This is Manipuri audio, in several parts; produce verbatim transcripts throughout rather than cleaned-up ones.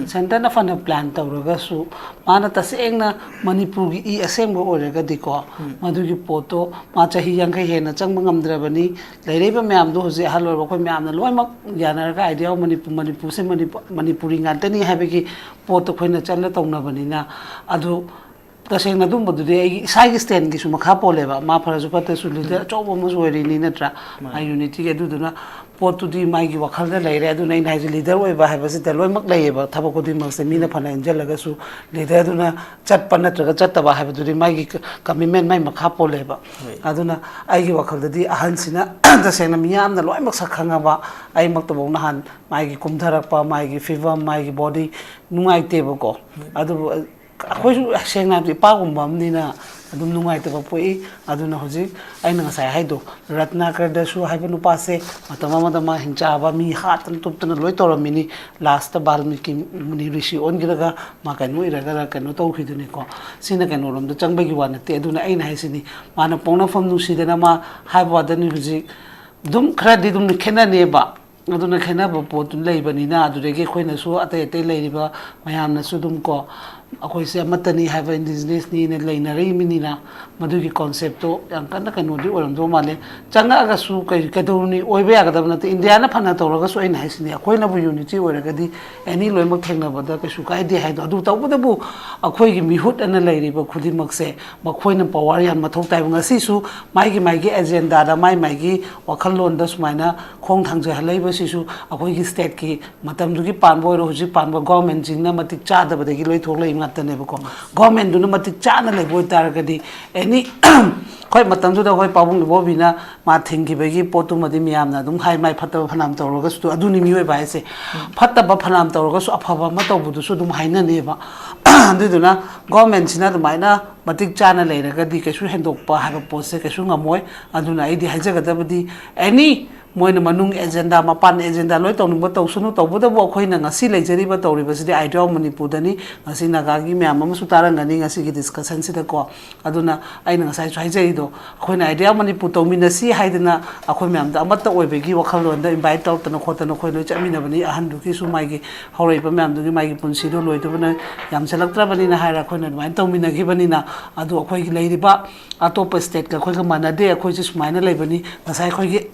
ꯁꯦꯟꯇꯔꯅ ꯐꯅ ꯄ꯭ꯂꯥꯟ ꯇꯧꯔꯒꯁꯨ, ꯃꯥꯅ ꯇꯁꯦꯡꯅ ꯃꯅꯤꯄꯨꯔꯒꯤ ꯏ ꯑꯁꯦꯡꯕ ꯑꯣꯏꯔꯒꯗꯤꯀꯣ, ꯃꯗꯨꯒꯤ ꯄꯣꯠꯇꯣ ꯃꯥ ꯆꯍꯤ ꯌꯥꯡꯈꯩ ꯍꯦꯟꯅ ꯆꯪꯕ ꯉꯝꯗ꯭ꯔꯕꯅꯤ꯫ ꯂꯩꯔꯛꯏꯕ ꯃꯌꯥꯝꯗꯣ ꯍꯧꯖꯤꯛ ꯑꯍꯜ ꯑꯣꯏꯔꯕ ꯑꯩꯈꯣꯏ ꯃꯌꯥꯝꯅ ꯂꯣꯏꯅꯃꯛ ꯌꯥꯅꯔꯒ ꯑꯥꯏꯗꯤꯌꯥ ꯃꯅꯤꯄꯨꯔ, ꯃꯅꯤꯄꯨꯔꯁꯦ ꯃꯅꯤꯄꯨꯔ, ꯃꯅꯤꯄꯨꯔꯤ ꯉꯥꯛꯇꯅꯤ ꯍꯥꯏꯕꯒꯤ ꯄꯣꯠꯇꯣ ꯑꯩꯈꯣꯏꯅ ꯆꯠꯅ ꯇꯧꯅꯕꯅꯤꯅ, ꯑꯗꯨ ꯇꯁꯦꯡꯅ ꯑꯗꯨꯝꯕꯗꯨꯗꯤ ꯑꯩꯒꯤ ꯏꯁꯥꯒꯤ ꯁ꯭ꯇꯦꯟꯒꯤꯁꯨ ꯃꯈꯥ ꯄꯣꯜꯂꯦꯕ꯫ ꯃꯥ ꯐꯔꯁꯨ ꯐꯠꯇ꯭ꯔꯁꯨ ꯂꯤꯗꯔ ꯑꯆꯧꯕ ꯑꯃꯁꯨ ꯑꯣꯏꯔꯤꯅꯤ ꯅꯠꯇ꯭ꯔꯥ? ꯃꯥ ꯌꯨꯅꯤꯇꯤꯒꯤ꯫ ꯑꯗꯨꯗꯨꯅ ꯄꯣꯠꯇꯨꯗꯤ ꯃꯥꯒꯤ ꯋꯥꯈꯜꯗ ꯂꯩꯔꯦ꯫ ꯑꯗꯨꯅ ꯑꯩꯅ ꯍꯥꯏꯁꯦ, ꯂꯤꯗꯔ ꯑꯣꯏꯕ ꯍꯥꯏꯕꯁꯤꯗ ꯂꯣꯏꯅꯃꯛ ꯂꯩꯌꯦꯕ꯫ ꯊꯕꯛ ꯈꯨꯗꯤꯡꯃꯛꯁꯦ ꯃꯤꯅ ꯐꯅ ꯏꯟꯁꯤꯜꯂꯒꯁꯨ ꯂꯤꯗꯔꯗꯨꯅ ꯆꯠꯄ ꯅꯠꯇ꯭ꯔꯒ ꯆꯠꯇꯕ ꯍꯥꯏꯕꯗꯨꯗꯤ ꯃꯥꯒꯤ ꯀ-, ꯀꯃꯤꯠꯃꯦꯟ ꯃꯥꯒꯤ ꯃꯈꯥ ꯄꯣꯜꯂꯦꯕ꯫ ꯑꯗꯨꯅ ꯑꯩꯒꯤ ꯋꯥꯈꯜꯗꯗꯤ ꯑꯍꯟꯁꯤꯅ ꯇꯁꯦꯡꯅ ꯃꯤꯌꯥꯝꯅ ꯂꯣꯏꯅꯃꯛ ꯁꯛ ꯈꯪꯉꯕ, ꯑꯩꯃꯛꯇꯐꯥꯎ ꯅꯍꯥꯟ ꯃꯥꯒꯤ ꯀꯨꯝꯊꯔꯛꯄ, ꯃꯥꯒꯤ ꯐꯤꯕꯝ, ꯃꯥꯒꯤ ꯕꯣꯗꯤ ꯅꯨꯡꯉꯥꯏꯇꯦꯕꯀꯣ꯫ ꯑꯗꯨꯕꯨ ꯑꯩꯈꯣꯏꯁꯨ ꯁꯦꯡꯅ ꯍꯥꯏꯕꯗ ꯏꯄꯥꯒꯨꯝꯕ ꯑꯃꯅꯤꯅ ꯑꯗꯨꯝ ꯅꯨꯡꯉꯥꯏꯇꯕ ꯄꯣꯛꯏ꯫ ꯑꯗꯨꯅ ꯍꯧꯖꯤꯛ ꯑꯩꯅ ꯉꯁꯥꯏ ꯍꯥꯏꯗꯣ, ꯔꯠꯅꯥꯀꯔꯗꯁꯨ ꯍꯥꯏꯕ ꯅꯨꯄꯥꯁꯦ ꯃꯇꯝ ꯑꯃꯗ ꯃꯥ ꯍꯤꯡꯆꯥꯕ, ꯃꯤ ꯍꯥꯠꯇꯅ ꯇꯨꯞꯇꯅ ꯂꯣꯏ ꯇꯧꯔꯝꯃꯤꯅꯤ꯫ ꯂꯥꯁꯇ ꯕꯥꯜꯃꯤꯀꯤ ꯃꯨꯅꯤ ꯔꯤꯁꯤ ꯑꯣꯟꯈꯤꯔꯒ ꯃꯥ ꯀꯩꯅꯣ ꯏꯔꯒ ꯀꯩꯅꯣ ꯇꯧꯈꯤꯗꯨꯅꯤꯀꯣ꯫ ꯁꯤꯅ ꯀꯩꯅꯣꯔꯣꯝꯗ ꯆꯪꯕꯒꯤ ꯋꯥ ꯅꯠꯇꯦ꯫ ꯑꯗꯨꯅ ꯑꯩꯅ ꯍꯥꯏꯁꯤꯅꯤ, ꯃꯥꯅ ꯄꯣꯛꯅꯐꯝ ꯅꯨꯡꯁꯤꯗꯅ ꯃꯥ ꯍꯥꯏꯕ ꯋꯥꯗꯅꯤ꯫ ꯍꯧꯖꯤꯛ ꯑꯗꯨꯝ ꯈꯔꯗꯤ ꯑꯗꯨꯝ ꯈꯦꯠꯅꯅꯦꯕ꯫ ꯑꯗꯨꯅ ꯈꯦꯠꯅꯕ ꯄꯣꯠꯇꯨ ꯂꯩꯕꯅꯤꯅ, ꯑꯗꯨꯗꯒꯤ ꯑꯩꯈꯣꯏꯅꯁꯨ, ꯑꯇꯩ ꯑꯇꯩ ꯂꯩꯔꯤꯕ ꯃꯌꯥꯝꯅꯁꯨ ꯑꯗꯨꯝ ꯀꯣ, ꯑꯩꯈꯣꯏꯁꯦ ꯑꯃꯠꯇꯅꯤ ꯍꯥꯏꯕ, ꯏꯟꯗꯤꯖꯤꯅꯁꯅꯤꯅ ꯂꯩꯅꯔꯛꯏꯕꯅꯤꯅ, ꯃꯗꯨꯒꯤ ꯀꯣꯟꯁꯦꯞꯇꯣ ꯌꯥꯝ ꯀꯟꯅ ꯀꯩꯅꯣꯗꯤ ꯑꯣꯏꯔꯝꯗꯧ ꯃꯥꯜꯂꯦ꯫ ꯆꯪꯉꯛꯑꯒꯁꯨ ꯀꯩ-, ꯀꯩꯗꯧꯔꯨꯅꯤ, ꯑꯣꯏꯕ ꯌꯥꯒꯗꯕ ꯅꯠꯇꯦ꯫ ꯏꯟꯗꯤꯌꯥꯅ ꯐꯅ ꯇꯧꯔꯒꯁꯨ, ꯑꯩꯅ ꯍꯥꯏꯁꯤꯅꯤ, ꯑꯩꯈꯣꯏꯅꯕꯨ ꯌꯨꯅꯤꯇꯤ ꯑꯣꯏꯔꯒꯗꯤ ꯑꯦꯅꯤ ꯂꯣꯏꯅꯃꯛ ꯊꯦꯡꯅꯕꯗ ꯀꯩꯁꯨ ꯀꯥꯏꯗꯦ ꯍꯥꯏꯗꯣ꯫ ꯑꯗꯨ ꯇꯧꯕꯇꯕꯨ ꯑꯩꯈꯣꯏꯒꯤ ꯃꯤꯍꯨꯠ ꯑꯅ ꯂꯩꯔꯤꯕ ꯈꯨꯗꯤꯡꯃꯛꯁꯦ ꯃꯈꯣꯏꯅ ꯄꯋꯥꯔ ꯌꯥꯝ ꯃꯊꯧ ꯇꯥꯏꯕ꯫ ꯉꯁꯤꯁꯨ ꯃꯥꯒꯤ ꯃꯥꯒꯤ ꯑꯦꯖꯦꯟꯗꯥꯗ, ꯃꯥꯏ ꯃꯥꯒꯤ ꯋꯥꯈꯜꯂꯣꯟꯗ ꯁꯨꯃꯥꯏꯅ ꯈꯣꯡ ꯊꯥꯡꯖꯍꯜꯂꯛꯏꯕꯁꯤꯁꯨ ꯑꯩꯈꯣꯏꯒꯤ ꯁ꯭ꯇꯦꯠꯀꯤ ꯃꯇꯝꯗꯨꯒꯤ ꯄꯥꯟꯕ ꯑꯣꯏꯔꯣ, ꯍꯧꯖꯤꯛ ꯄꯥꯟꯕ ꯒꯣꯔꯃꯦꯟꯁꯤꯡꯅ ꯃꯇꯤꯛ ꯆꯥꯗꯕꯗꯒꯤ ꯂꯣꯏ ꯊꯣꯛꯂꯛꯏ ꯉꯥꯛꯇꯅꯦꯕꯀꯣ꯫ ꯒꯣꯔꯃꯦꯟꯗꯨꯅ ꯃꯇꯤꯛ ꯆꯥꯅ ꯂꯩꯕ ꯑꯣꯏꯇꯥꯔꯒꯗꯤ ꯑꯦꯅꯤ ꯍꯣꯏ, ꯃꯇꯝꯗꯨꯗ ꯍꯣꯏ, ꯄꯥꯕꯨꯡ ꯏꯕꯣꯕꯤꯅ ꯃꯥ ꯊꯤꯡꯈꯤꯕꯒꯤ ꯄꯣꯠꯇꯨꯃꯗꯤ ꯃꯌꯥꯝꯅ ꯑꯗꯨꯝ ꯍꯥꯏ, ꯃꯥꯏ ꯐꯠꯇꯕ ꯐꯅꯌꯥꯝ ꯇꯧꯔꯒꯁꯨ꯫ ꯑꯗꯨꯅꯤ ꯃꯤꯑꯣꯏꯕ ꯍꯥꯏꯁꯦ꯫ ꯐꯠꯇꯕ ꯐꯅꯌꯥꯝ ꯇꯧꯔꯒꯁꯨ ꯑꯐꯕ ꯑꯃ ꯇꯧꯕꯗꯨꯁꯨ ꯑꯗꯨꯝ ꯍꯥꯏꯅꯅꯦꯕ꯫ ꯑꯗꯨꯗꯨꯅ ꯒꯣꯔꯃꯦꯟꯁꯤꯅ ꯑꯗꯨꯃꯥꯏꯅ ꯃꯇꯤꯛ ꯆꯥꯅ ꯂꯩꯔꯒꯗꯤ ꯀꯩꯁꯨ ꯍꯦꯟꯗꯣꯛꯄ ꯍꯥꯏꯕ ꯄꯣꯠꯁꯦ ꯀꯩꯁꯨ ꯉꯝꯃꯣꯏ꯫ ꯑꯗꯨꯅ ꯑꯩꯗꯤ ꯍꯥꯏꯖꯒꯗꯕꯗꯤ, ꯑꯦꯅꯤ ꯃꯣꯏꯅ ꯃꯅꯨꯡ ꯑꯦꯖꯦꯟꯗꯥ, ꯃꯄꯥꯟ ꯑꯦꯖꯦꯟꯗꯥ ꯂꯣꯏ ꯇꯧꯅꯤꯡꯕ ꯇꯧꯁꯅꯨ꯫ ꯇꯧꯕꯇꯕꯨ ꯑꯩꯈꯣꯏꯅ ꯉꯁꯤ ꯂꯩꯖꯔꯤꯕ, ꯇꯧꯔꯤꯕꯁꯤꯗꯤ Idea of Manipurꯗꯅꯤ꯫ ꯉꯁꯤ ꯅꯥꯒꯥꯒꯤ ꯃꯌꯥꯝ ꯑꯃꯁꯨ ꯇꯥꯔꯝꯒꯅꯤ ꯉꯁꯤꯒꯤ discussionꯁꯤꯗꯀꯣ꯫ ꯑꯗꯨꯅ ꯑꯩꯅ ꯉꯁꯥꯏꯁꯨ ꯍꯥꯏꯖꯔꯤꯗꯣ, ꯑꯩꯈꯣꯏꯅ Idea of Manipur ꯇꯧꯃꯤꯟꯅꯁꯤ ꯍꯥꯏꯗꯅ ꯑꯩꯈꯣꯏ ꯃꯌꯥꯝꯗ ꯑꯃꯠꯇ ꯑꯣꯏꯕꯒꯤ ꯋꯥꯈꯜꯂꯣꯟꯗ invite ꯇꯧꯔꯛꯇꯅ ꯈꯣꯠꯇꯅ ꯑꯩꯈꯣꯏ ꯂꯣꯏ ꯆꯠꯃꯤꯟꯅꯕꯅꯤ꯫ ꯑꯍꯟꯗꯨꯒꯤꯁꯨ, ꯃꯥꯒꯤ ꯍꯧꯔꯛꯏꯕ ꯃꯌꯥꯝꯗꯨꯒꯤ, ꯃꯥꯒꯤ ꯄꯨꯟꯁꯤꯗꯣ ꯂꯣꯏꯗꯕꯅ ꯌꯥꯝꯁꯤꯜꯂꯛꯇ꯭ꯔꯕꯅꯤꯅ ꯍꯥꯏꯔ ꯑꯩꯈꯣꯏꯅ ꯑꯗꯨꯃꯥꯏꯅ ꯇꯧꯃꯤꯟꯅꯈꯤꯕꯅꯤꯅ꯫ ꯑꯗꯨ ꯑꯩꯈꯣꯏꯒꯤ ꯂꯩꯔꯤꯕ ꯑꯇꯣꯞꯄ stateꯀ ꯑꯩꯈꯣꯏꯒ ꯃꯥꯟꯅꯗꯦ꯫ ꯑꯩꯈꯣꯏꯁꯦ ꯁꯨꯃꯥꯏꯅ ꯂꯩꯕꯅꯤ꯫ ꯉꯁꯥꯏ ꯑꯩꯈꯣꯏꯒꯤ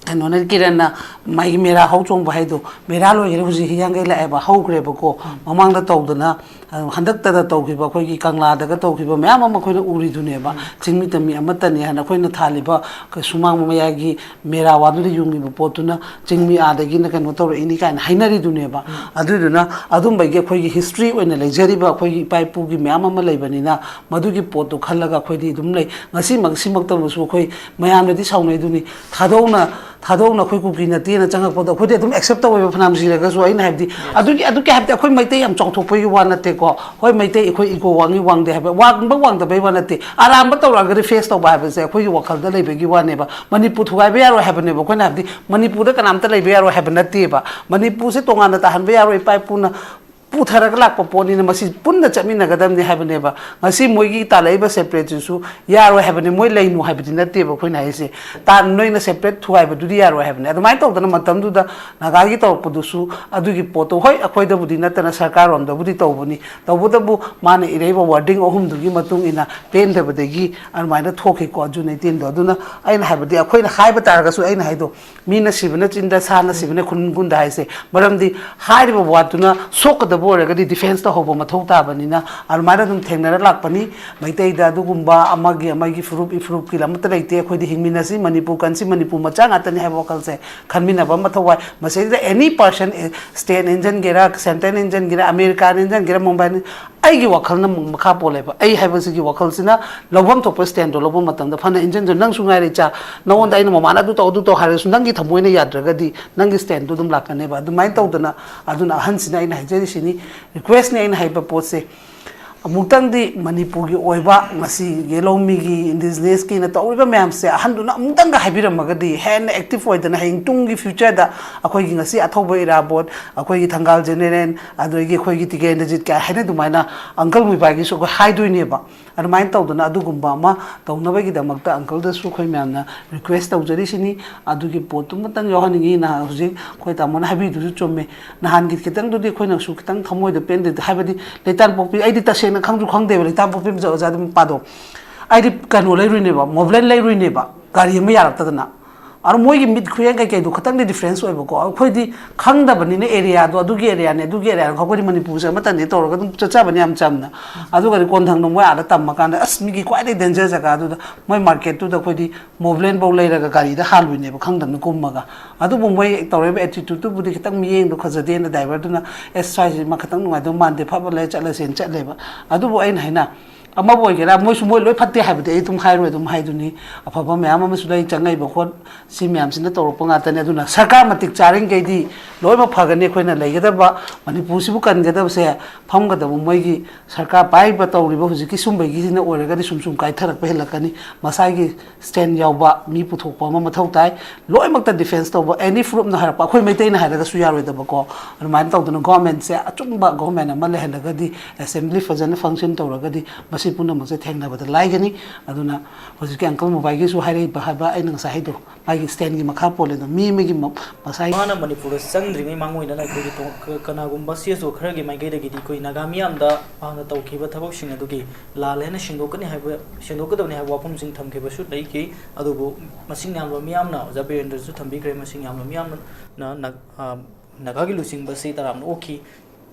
ꯀꯩꯅꯣꯅ, ꯀꯤꯔꯟꯅ ꯃꯥꯒꯤ ꯃꯦꯔꯥ ꯍꯧ ꯆꯣꯡꯕ ꯍꯥꯏꯗꯣ, ꯃꯦꯔꯥ ꯂꯣꯏꯈ꯭ꯔꯦ, ꯍꯧꯖꯤꯛ ꯍꯤꯌꯥꯡꯒꯩ ꯂꯥꯛꯑꯦꯕ, ꯍꯧꯈ꯭ꯔꯦꯕꯀꯣ꯫ ꯃꯃꯥꯡꯗ ꯇꯧꯗꯅ, ꯑ, ꯍꯟꯗꯛꯇꯗ ꯇꯧꯈꯤꯕ, ꯑꯩꯈꯣꯏꯒꯤ ꯀꯪꯂꯥꯗꯒ ꯇꯧꯈꯤꯕ ꯃꯌꯥꯝ ꯑꯃ ꯑꯩꯈꯣꯏꯅ ꯎꯔꯤꯗꯨꯅꯦꯕ꯫ ꯆꯤꯡꯃꯤ ꯇꯝꯃꯤ ꯑꯃꯠꯇꯅꯤ ꯍꯥꯏꯅ ꯑꯩꯈꯣꯏꯅ ꯊꯥꯜꯂꯤꯕ ꯀ-, ꯁꯨꯃꯥꯡ ꯃꯌꯥꯏꯒꯤ ꯃꯦꯔꯥ ꯋꯥꯗꯨꯗ ꯌꯨꯡꯉꯤꯕ ꯄꯣꯠꯇꯨꯅ ꯆꯤꯡꯃꯤ ꯑꯥꯗꯒꯤꯅ ꯀꯩꯅꯣ ꯇꯧꯔꯛꯏꯅꯤ ꯀꯥꯏꯅ ꯍꯥꯏꯅꯔꯤꯗꯨꯅꯦꯕ꯫ ꯑꯗꯨꯗꯨꯅ ꯑꯗꯨꯝꯕꯒꯤ ꯑꯩꯈꯣꯏꯒꯤ history ꯑꯣꯏꯅ ꯂꯩꯖꯔꯤꯕ ꯑꯩꯈꯣꯏꯒꯤ ꯏꯄꯥ ꯏꯄꯨꯒꯤ ꯃꯌꯥꯝ ꯑꯃ ꯂꯩꯕꯅꯤꯅ, ꯃꯗꯨꯒꯤ ꯄꯣꯠꯇꯨ ꯈꯜꯂꯒ ꯑꯩꯈꯣꯏꯗꯤ ꯑꯗꯨꯝ ꯂꯩ꯫ ꯉꯁꯤꯃꯛ, ꯁꯤꯃꯛꯇꯕꯨꯁꯨ ꯑꯩꯈꯣꯏ ꯃꯌꯥꯝꯅꯗꯤ ꯁꯥꯎꯅꯩꯗꯨꯅꯤ, ꯊꯥꯗꯣꯛꯅ, ꯊꯥꯗꯣꯛꯅ ꯑꯩꯈꯣꯏ ꯀꯨꯀꯤ ꯅꯠꯇꯦꯅ ꯆꯪꯉꯛꯄꯗꯣ ꯑꯩꯈꯣꯏꯗꯤ ꯑꯗꯨꯝ accept ꯇꯧꯋꯦꯕ, ꯐꯅꯌꯥꯝ ꯁꯤꯔꯒꯁꯨ꯫ ꯑꯩꯅ ꯍꯥꯏꯕꯗꯤ, ꯑꯗꯨꯒꯤ, ꯑꯗꯨꯒꯤ ꯍꯥꯏꯕꯗꯤ ꯑꯩꯈꯣꯏ ꯃꯩꯇꯩ ꯌꯥꯝ ꯆꯥꯎꯊꯣꯛꯄꯒꯤ ꯋꯥ ꯅꯠꯇꯦꯀꯣ꯫ ꯍꯣꯏ, ꯃꯩꯇꯩ ꯑꯩꯈꯣꯏ ego ꯋꯥꯡꯉꯤ ꯋꯥꯡꯗꯦ ꯍꯥꯏꯕ, ꯋꯥꯡꯕ ꯋꯥꯡꯗꯕꯩ ꯋꯥ ꯅꯠꯇꯦ꯫ ꯑꯔꯥꯟꯕ ꯇꯧꯔꯛꯑꯒꯗꯤ face ꯇꯧꯕ ꯍꯥꯏꯕꯁꯦ ꯑꯩꯈꯣꯏꯒꯤ ꯋꯥꯈꯜꯗ ꯂꯩꯕꯒꯤ ꯋꯥꯅꯦꯕ꯫ ꯃꯅꯤꯄꯨꯔ ꯊꯨꯒꯥꯏꯕ ꯌꯥꯔꯣꯏ ꯍꯥꯏꯕꯅꯦꯕ ꯑꯩꯈꯣꯏꯅ ꯍꯥꯏꯕꯗꯤ꯫ ꯃꯅꯤꯄꯨꯔꯗ ꯀꯅꯥꯝꯇ ꯂꯩꯕ ꯌꯥꯔꯣꯏ ꯍꯥꯏꯕ ꯅꯠꯇꯦꯕ꯫ ꯃꯅꯤꯄꯨꯔꯁꯦ ꯇꯣꯉꯥꯟꯅ ꯇꯥꯍꯟꯕ ꯌꯥꯔꯣꯏ, ꯏꯄꯥ ꯏꯄꯨꯅ ꯄꯨꯊꯔꯒ ꯂꯥꯛꯄ ꯄꯣꯠꯅꯤꯅ ꯃꯁꯤ ꯄꯨꯟꯅ ꯆꯠꯃꯤꯟꯅꯒꯗꯕꯅꯤ ꯍꯥꯏꯕꯅꯦꯕ꯫ ꯉꯁꯤ ꯃꯣꯏꯒꯤ ꯇꯥꯜꯂꯛꯏꯕ separateꯁꯤꯁꯨ ꯌꯥꯔꯣꯏ ꯍꯥꯏꯕꯅꯤ, ꯃꯣꯏ ꯂꯩꯅꯨ ꯍꯥꯏꯕꯗꯤ ꯅꯠꯇꯦꯕ ꯑꯩꯈꯣꯏꯅ ꯍꯥꯏꯁꯦ꯫ ꯇꯥ-, ꯅꯣꯏꯅ separate ꯊꯨꯒꯥꯏꯕꯗꯨꯗꯤ ꯌꯥꯔꯣꯏ ꯍꯥꯏꯕꯅꯤ꯫ ꯑꯗꯨꯃꯥꯏꯅ ꯇꯧꯗꯅ ꯃꯇꯝꯗꯨꯗ ꯅꯥꯒꯥꯒꯤ ꯇꯧꯔꯛꯄꯗꯨꯁꯨ ꯑꯗꯨꯒꯤ ꯄꯣꯠꯇꯣ, ꯍꯣꯏ, ꯑꯩꯈꯣꯏꯗꯕꯨꯗꯤ ꯅꯠꯇꯅ ꯁꯔꯀꯥꯔꯔꯣꯝꯗꯕꯨꯗꯤ ꯇꯧꯕꯅꯤ꯫ ꯇꯧꯕꯇꯕꯨ ꯃꯥꯅ ꯏꯔꯛꯏꯕ wording ꯑꯍꯨꯝꯗꯨꯒꯤ ꯃꯇꯨꯡ ꯏꯟꯅ ꯄꯦꯟꯗꯕꯗꯒꯤ ꯑꯗꯨꯃꯥꯏꯅ ꯊꯣꯛꯈꯤꯀꯣ, June eighteenꯗꯣ꯫ ꯑꯗꯨꯅ ꯑꯩꯅ ꯍꯥꯏꯕꯗꯤ, ꯑꯩꯈꯣꯏꯅ ꯍꯥꯏꯕ ꯇꯥꯔꯒꯁꯨ, ꯑꯩꯅ ꯍꯥꯏꯗꯣ, "ꯃꯤꯅ ꯁꯤꯕꯅ ꯆꯤꯟꯗ, ꯁꯥꯅ ꯁꯤꯕꯅ ꯈꯨꯟꯒꯨꯟꯗ" ꯍꯥꯏꯁꯦ꯫ ꯃꯔꯝꯗꯤ ꯍꯥꯏꯔꯤꯕ ꯋꯥꯗꯨꯅ ꯁꯣꯛꯀꯗꯕ ꯑꯣꯏꯔꯒꯗꯤ defence ꯇꯧꯍꯧꯕ ꯃꯊꯧ ꯇꯥꯕꯅꯤꯅ ꯑꯗꯨꯃꯥꯏꯅ ꯑꯗꯨꯝ ꯊꯦꯡꯅꯔ ꯂꯥꯛꯄꯅꯤ꯫ ꯃꯩꯇꯩꯗ ꯑꯗꯨꯒꯨꯝꯕ ꯑꯃꯒꯤ ꯑꯃꯒꯤ ꯐꯨꯔꯨꯞ ꯏꯐꯨꯔꯨꯞꯀꯤ ꯑꯃꯠꯇ ꯂꯩꯇꯦ꯫ ꯑꯩꯈꯣꯏꯗꯤ ꯍꯤꯡꯃꯤꯟꯅꯁꯤ, ꯃꯅꯤꯄꯨꯔ ꯀꯟꯁꯤ, ꯃꯅꯤꯄꯨꯔ ꯃꯆꯥ ꯉꯥꯛꯇꯅꯤ ꯍꯥꯏꯕ ꯋꯥꯈꯜꯁꯦ ꯈꯟꯃꯤꯟꯅꯕ ꯑꯃ ꯃꯊꯧ ꯇꯥꯏ꯫ ꯃꯁꯤꯗꯩꯗ any person, state ꯏꯟꯖꯟꯒꯦꯔꯥ, central ꯏꯟꯖꯟꯒꯦꯔꯥ, American ꯏꯟꯖꯟꯒꯦꯔꯥ, Mumbai, ꯑꯩꯒꯤ ꯋꯥꯈꯜꯅ ꯃꯈꯥ ꯄꯣꯜꯂꯦꯕ꯫ ꯑꯩ ꯍꯥꯏꯕꯁꯤꯒꯤ ꯋꯥꯈꯜꯁꯤꯅ ꯂꯧꯐꯝ ꯊꯣꯛꯄ standꯗꯣ ꯂꯧꯕ ꯃꯇꯝꯗ, ꯐꯅ ꯏꯟꯖꯟꯁꯨ, ꯅꯪꯁꯨ ꯉꯥꯏꯔꯦ ꯏꯆꯥ, ꯅꯉꯣꯟꯗ ꯑꯩꯅ ꯃꯃꯥꯅ ꯑꯗꯨ ꯇꯧ, ꯑꯗꯨ ꯇꯧ ꯍꯥꯏꯔꯁꯨ ꯅꯪꯒꯤ ꯊꯃꯣꯏꯅ ꯌꯥꯗ꯭ꯔꯒꯗꯤ ꯅꯪꯒꯤ standꯗꯣ ꯑꯗꯨꯝ ꯂꯥꯛꯀꯅꯦꯕ꯫ ꯑꯗꯨꯃꯥꯏꯅ ꯇꯧꯗꯅ, ꯑꯗꯨꯅ ꯑꯍꯟꯁꯤꯅ ꯑꯩꯅ ꯍꯥꯏꯖꯔꯤꯁꯤꯅꯤ, requestꯅꯤ ꯑꯩꯅ ꯍꯥꯏꯕ ꯄꯣꯠꯁꯦ꯫ ꯑꯃꯨꯛꯇꯪꯗꯤ ꯃꯅꯤꯄꯨꯔꯒꯤ ꯑꯣꯏꯕ ꯉꯁꯤꯒꯤ ꯂꯧꯃꯤꯒꯤ ꯏꯟꯗꯤꯖꯤꯅꯁꯀꯤꯅ ꯇꯧꯔꯤꯕ ꯃꯌꯥꯝꯁꯦ ꯑꯍꯟꯗꯨꯅ ꯑꯃꯨꯛꯇꯪꯒ ꯍꯥꯏꯕꯤꯔꯝꯃꯒꯗꯤ ꯍꯦꯟꯅ ꯑꯦꯛꯇꯤꯚ ꯑꯣꯏꯗꯅ ꯍꯌꯦꯡ ꯇꯨꯡꯒꯤ ꯐ꯭ꯌꯨꯆꯔꯗ ꯑꯩꯈꯣꯏꯒꯤ ꯉꯁꯤ ꯑꯊꯧꯕ ꯏꯔꯥꯕꯣꯠ, ꯑꯩꯈꯣꯏꯒꯤ ꯊꯪꯒꯥꯜ ꯖꯦꯅꯦꯔꯦꯜ, ꯑꯗꯒꯤ ꯑꯩꯈꯣꯏꯒꯤ ꯇꯤꯀꯦꯟꯗ꯭ꯔꯖꯤꯠ ꯀꯥꯏ ꯍꯥꯏꯅ ꯑꯗꯨꯃꯥꯏꯅ ꯑꯪꯀꯜ ꯃꯣꯏꯕꯥꯏꯒꯤꯁꯨ ꯑꯩꯈꯣꯏ ꯍꯥꯏꯗꯣꯏꯅꯦꯕ꯫ ꯑꯗꯨꯃꯥꯏꯅ ꯇꯧꯗꯅ ꯑꯗꯨꯒꯨꯝꯕ ꯑꯃ ꯇꯧꯅꯕꯒꯤꯗꯃꯛꯇ ꯑꯪꯀꯜꯗꯁꯨ ꯑꯩꯈꯣꯏ ꯃꯌꯥꯝꯅ ꯔꯤꯀ꯭ꯋꯦꯁ ꯇꯧꯖꯔꯤꯁꯤꯅꯤ꯫ ꯑꯗꯨꯒꯤ ꯄꯣꯠꯇꯨꯃꯇꯪ ꯌꯥꯎꯍꯟꯅꯤꯡꯉꯤ꯫ ꯅꯍꯥꯟ ꯍꯧꯖꯤꯛ ꯑꯩꯈꯣꯏ ꯇꯥꯃꯣꯅ ꯍꯥꯏꯕꯤꯗꯨꯁꯨ ꯆꯨꯝꯃꯦ꯫ ꯅꯍꯥꯟꯒꯤ ꯈꯤꯇꯪꯗꯨꯗꯤ ꯑꯩꯈꯣꯏꯅꯁꯨ ꯈꯤꯇꯪ ꯊꯃꯣꯏꯗ ꯄꯦꯟꯗꯦ꯫ ꯍꯥꯏꯕꯗꯤ ꯂꯩꯇꯥꯟꯄꯣꯛꯄꯤ, ꯑꯩꯗꯤ ꯇꯁꯦꯡꯅ ꯈꯪꯁꯨ ꯈꯪꯗꯦꯕ ꯂꯩꯇꯥꯟꯄꯣꯛꯄꯤ ꯑꯣꯖꯥ ꯑꯗꯨꯝ ꯄꯥꯗꯣ꯫ ꯑꯩꯗꯤ ꯀꯩꯅꯣ ꯂꯩꯔꯨꯏꯅꯦꯕ, ꯃꯣꯕꯤꯂꯦꯟ ꯂꯩꯔꯨꯏꯅꯦꯕ, ꯒꯥꯔꯤ ꯑꯃ ꯌꯥꯔꯛꯇꯗꯅ꯫ ꯑꯗꯣ ꯃꯣꯏꯒꯤ ꯃꯤꯠ ꯈꯨꯌꯦꯡ ꯀꯩꯀꯩꯗꯣ ꯈꯤꯇꯪꯗꯤ ꯗꯤꯐ꯭ꯔꯦꯟꯁ ꯑꯣꯏꯕꯀꯣ꯫ ꯑꯩꯈꯣꯏꯗꯤ ꯈꯪꯗꯕꯅꯤꯅ ꯑꯦꯔꯤꯌꯥꯗꯣ, ꯑꯗꯨꯒꯤ ꯑꯦꯔꯤꯌꯥꯅꯦ, ꯑꯗꯨꯒꯤ ꯑꯦꯔꯤꯌꯥꯅꯦ, ꯑꯩꯈꯣꯏꯗꯤ ꯃꯅꯤꯄꯨꯔꯁꯦ ꯑꯃꯠꯇꯅꯦ ꯇꯧꯔꯒ ꯑꯗꯨꯝ ꯆꯠꯆꯕꯅꯦ ꯌꯥꯝ ꯆꯝꯅ꯫ ꯑꯗꯨꯒꯗꯤ ꯀꯣꯟꯊꯪꯗ ꯃꯣꯏ ꯑꯥꯗ ꯇꯝꯃꯀꯥꯟꯗ, ꯑꯁ, ꯃꯤꯒꯤ ꯈ꯭ꯋꯥꯏꯗꯒꯤ ꯗꯦꯟꯖꯔ ꯖꯒꯥꯗꯨꯗ, ꯃꯣꯏ ꯃꯥꯔꯀꯦꯠꯇꯨꯗ ꯑꯩꯈꯣꯏꯗꯤ ꯃꯣꯕꯤꯂꯦꯟꯐꯧ ꯂꯩꯔꯒ ꯒꯥꯔꯤꯗ ꯍꯥꯜꯂꯨꯏꯅꯦꯕ, ꯈꯪꯗꯕꯅ ꯀꯨꯝꯃꯒ꯫ ꯑꯗꯨꯕꯨ ꯃꯣꯏ ꯇꯧꯔꯛꯏꯕ ꯑꯦꯇꯤꯇ꯭ꯌꯨꯠꯇꯨꯕꯨꯗꯤ ꯈꯤꯇꯪ ꯃꯤꯠꯌꯦꯡꯗꯣ ꯐꯖꯗꯦꯅ ꯗ꯭ꯔꯥꯏꯚꯔꯗꯨꯅ, "ꯑꯦꯁ, ꯁ꯭ꯋꯥꯏꯁꯤ ꯃꯥ ꯈꯤꯇꯪ ꯅꯨꯡꯉꯥꯏꯗꯧ ꯃꯥꯟꯗꯦ, ꯐꯕ ꯂꯩ ꯆꯠꯂꯁꯦꯅ" ꯆꯠꯂꯦꯕ꯫ ꯑꯗꯨꯕꯨ ꯑꯩꯅ ꯍꯥꯏꯅ, ꯑꯃꯕꯨ ꯑꯣꯏꯒꯦꯔꯥ, ꯃꯣꯏꯁꯨ ꯃꯣꯏ ꯂꯣꯏ ꯐꯠꯇꯦ ꯍꯥꯏꯕꯗꯤ ꯑꯩ ꯑꯗꯨꯝ ꯍꯥꯏꯔꯣꯏ, ꯑꯗꯨꯝ ꯍꯥꯏꯗꯨꯅꯤ꯫ ꯑꯐꯕ ꯃꯌꯥꯝ ꯑꯃꯁꯨ ꯂꯩ, ꯆꯪꯉꯛꯏꯕ ꯈꯣꯠ ꯁꯤ ꯃꯌꯥꯝꯁꯤꯅ ꯇꯧꯔꯛꯄ ꯉꯥꯛꯇꯅꯦ꯫ ꯑꯗꯨꯅ ꯁꯔꯀꯥꯔ ꯃꯇꯤꯛ ꯆꯥꯔꯤꯈꯩꯗꯤ ꯂꯣꯏꯅꯃꯛ ꯐꯒꯅꯤ꯫ ꯑꯩꯈꯣꯏꯅ ꯂꯩꯒꯗꯕ, ꯃꯅꯤꯄꯨꯔꯁꯤꯕꯨ ꯀꯟꯒꯗꯕꯁꯦ, ꯐꯝꯒꯗꯕ ꯃꯣꯏꯒꯤ ꯁꯔꯀꯥꯔ ꯄꯥꯏꯔꯤꯕ ꯇꯧꯔꯤꯕ ꯍꯧꯖꯤꯛꯀꯤ ꯁꯨꯝꯕꯒꯤꯁꯤꯅ ꯑꯣꯏꯔꯒꯗꯤ ꯁꯨꯝ ꯁꯨꯝ ꯀꯥꯏꯊꯔꯛꯄ ꯍꯦꯜꯂꯛꯀꯅꯤ꯫ ꯃꯁꯥꯒꯤ ꯁ꯭ꯇꯦꯟ ꯌꯥꯎꯕ ꯃꯤ ꯄꯨꯊꯣꯛꯄ ꯑꯃ ꯃꯊꯧ ꯇꯥꯏ꯫ ꯂꯣꯏꯅꯃꯛꯇ ꯗꯤꯐꯦꯟꯁ ꯇꯧꯕ, ꯑꯦꯅꯤ ꯐꯨꯔꯨꯞꯅ ꯍꯥꯏꯔꯛꯄ, ꯑꯩꯈꯣꯏ ꯃꯩꯇꯩꯅ ꯍꯥꯏꯔꯒꯁꯨ ꯌꯥꯔꯣꯏꯗꯕꯀꯣ꯫ ꯑꯗꯨꯃꯥꯏꯅ ꯇꯧꯗꯅ ꯒꯣꯔꯃꯦꯟꯁꯦ ꯑꯆꯨꯝꯕ ꯒꯣꯔꯃꯦꯟ ꯑꯃ ꯂꯩꯍꯜꯂꯒꯗꯤ, ꯑꯦꯁꯦꯝꯕ꯭ꯂꯤ ꯐꯖꯅ ꯐꯪꯁꯟ ꯇꯧꯔꯒꯗꯤ ꯃꯁꯤ ꯄꯨꯝꯅꯃꯛꯁꯦ ꯊꯦꯡꯅꯕꯗ ꯂꯥꯏꯒꯅꯤ꯫ ꯑꯗꯨꯅ ꯍꯧꯖꯤꯛꯀꯤ ꯑꯪꯀꯜ ꯃꯣꯕꯥꯏꯒꯤꯁꯨ ꯍꯥꯏꯔꯛꯏꯕ ꯍꯥꯏꯕ ꯑꯩꯅ ꯉꯁꯥꯏ ꯍꯥꯏꯗꯣ, ꯃꯥꯒꯤ ꯁ꯭ꯇꯦꯟꯒꯤ ꯃꯈꯥ ꯄꯣꯜꯂꯦ꯫ ꯑꯗꯣ ꯃꯤ ꯑꯃꯒꯤ ꯃ-, ꯃꯁꯥꯒꯤ ꯃꯥꯅ ꯃꯅꯤꯄꯨꯔꯗ ꯆꯪꯗ꯭ꯔꯤꯉꯩ ꯃꯥꯡꯑꯣꯏꯅꯅ ꯑꯩꯈꯣꯏꯒꯤ ꯇꯣ-, ꯀ-, ꯀꯅꯥꯒꯨꯝꯕ ꯁꯤ ꯑꯦꯁ ꯑꯣ ꯈꯔꯒꯤ ꯃꯥꯏꯀꯩꯗꯒꯤꯗꯤ ꯑꯩꯈꯣꯏ ꯅꯥꯒꯥ ꯃꯤꯌꯥꯝꯗ ꯃꯥꯅ ꯇꯧꯈꯤꯕ ꯊꯕꯛꯁꯤꯡ ꯑꯗꯨꯒꯤ ꯂꯥꯜꯂꯦ ꯍꯥꯏꯅ ꯁꯦꯡꯗꯣꯛꯀꯅꯤ ꯍꯥꯏꯕ, ꯁꯦꯡꯗꯣꯛꯀꯗꯕꯅꯤ ꯍꯥꯏꯕ ꯋꯥꯐꯝꯁꯤꯡ ꯊꯝꯈꯤꯕꯁꯨ ꯂꯩꯈꯤ꯫ ꯑꯗꯨꯕꯨ ꯃꯁꯤꯡ ꯌꯥꯝꯂꯕ ꯃꯤꯌꯥꯝꯅ, ꯑꯣꯖꯥ ꯕꯤꯔꯦꯟꯗ꯭ꯔꯁꯨ ꯊꯝꯕꯤꯈ꯭ꯔꯦ, ꯃꯁꯤꯡ ꯌꯥꯝꯂꯕ ꯃꯤꯌꯥꯝꯅ ꯅ-, ꯑ, ꯅꯥꯒꯥꯒꯤ ꯂꯨꯆꯤꯡꯕꯁꯤ ꯇꯔꯥꯝꯅ ꯑꯣꯛꯈꯤ꯫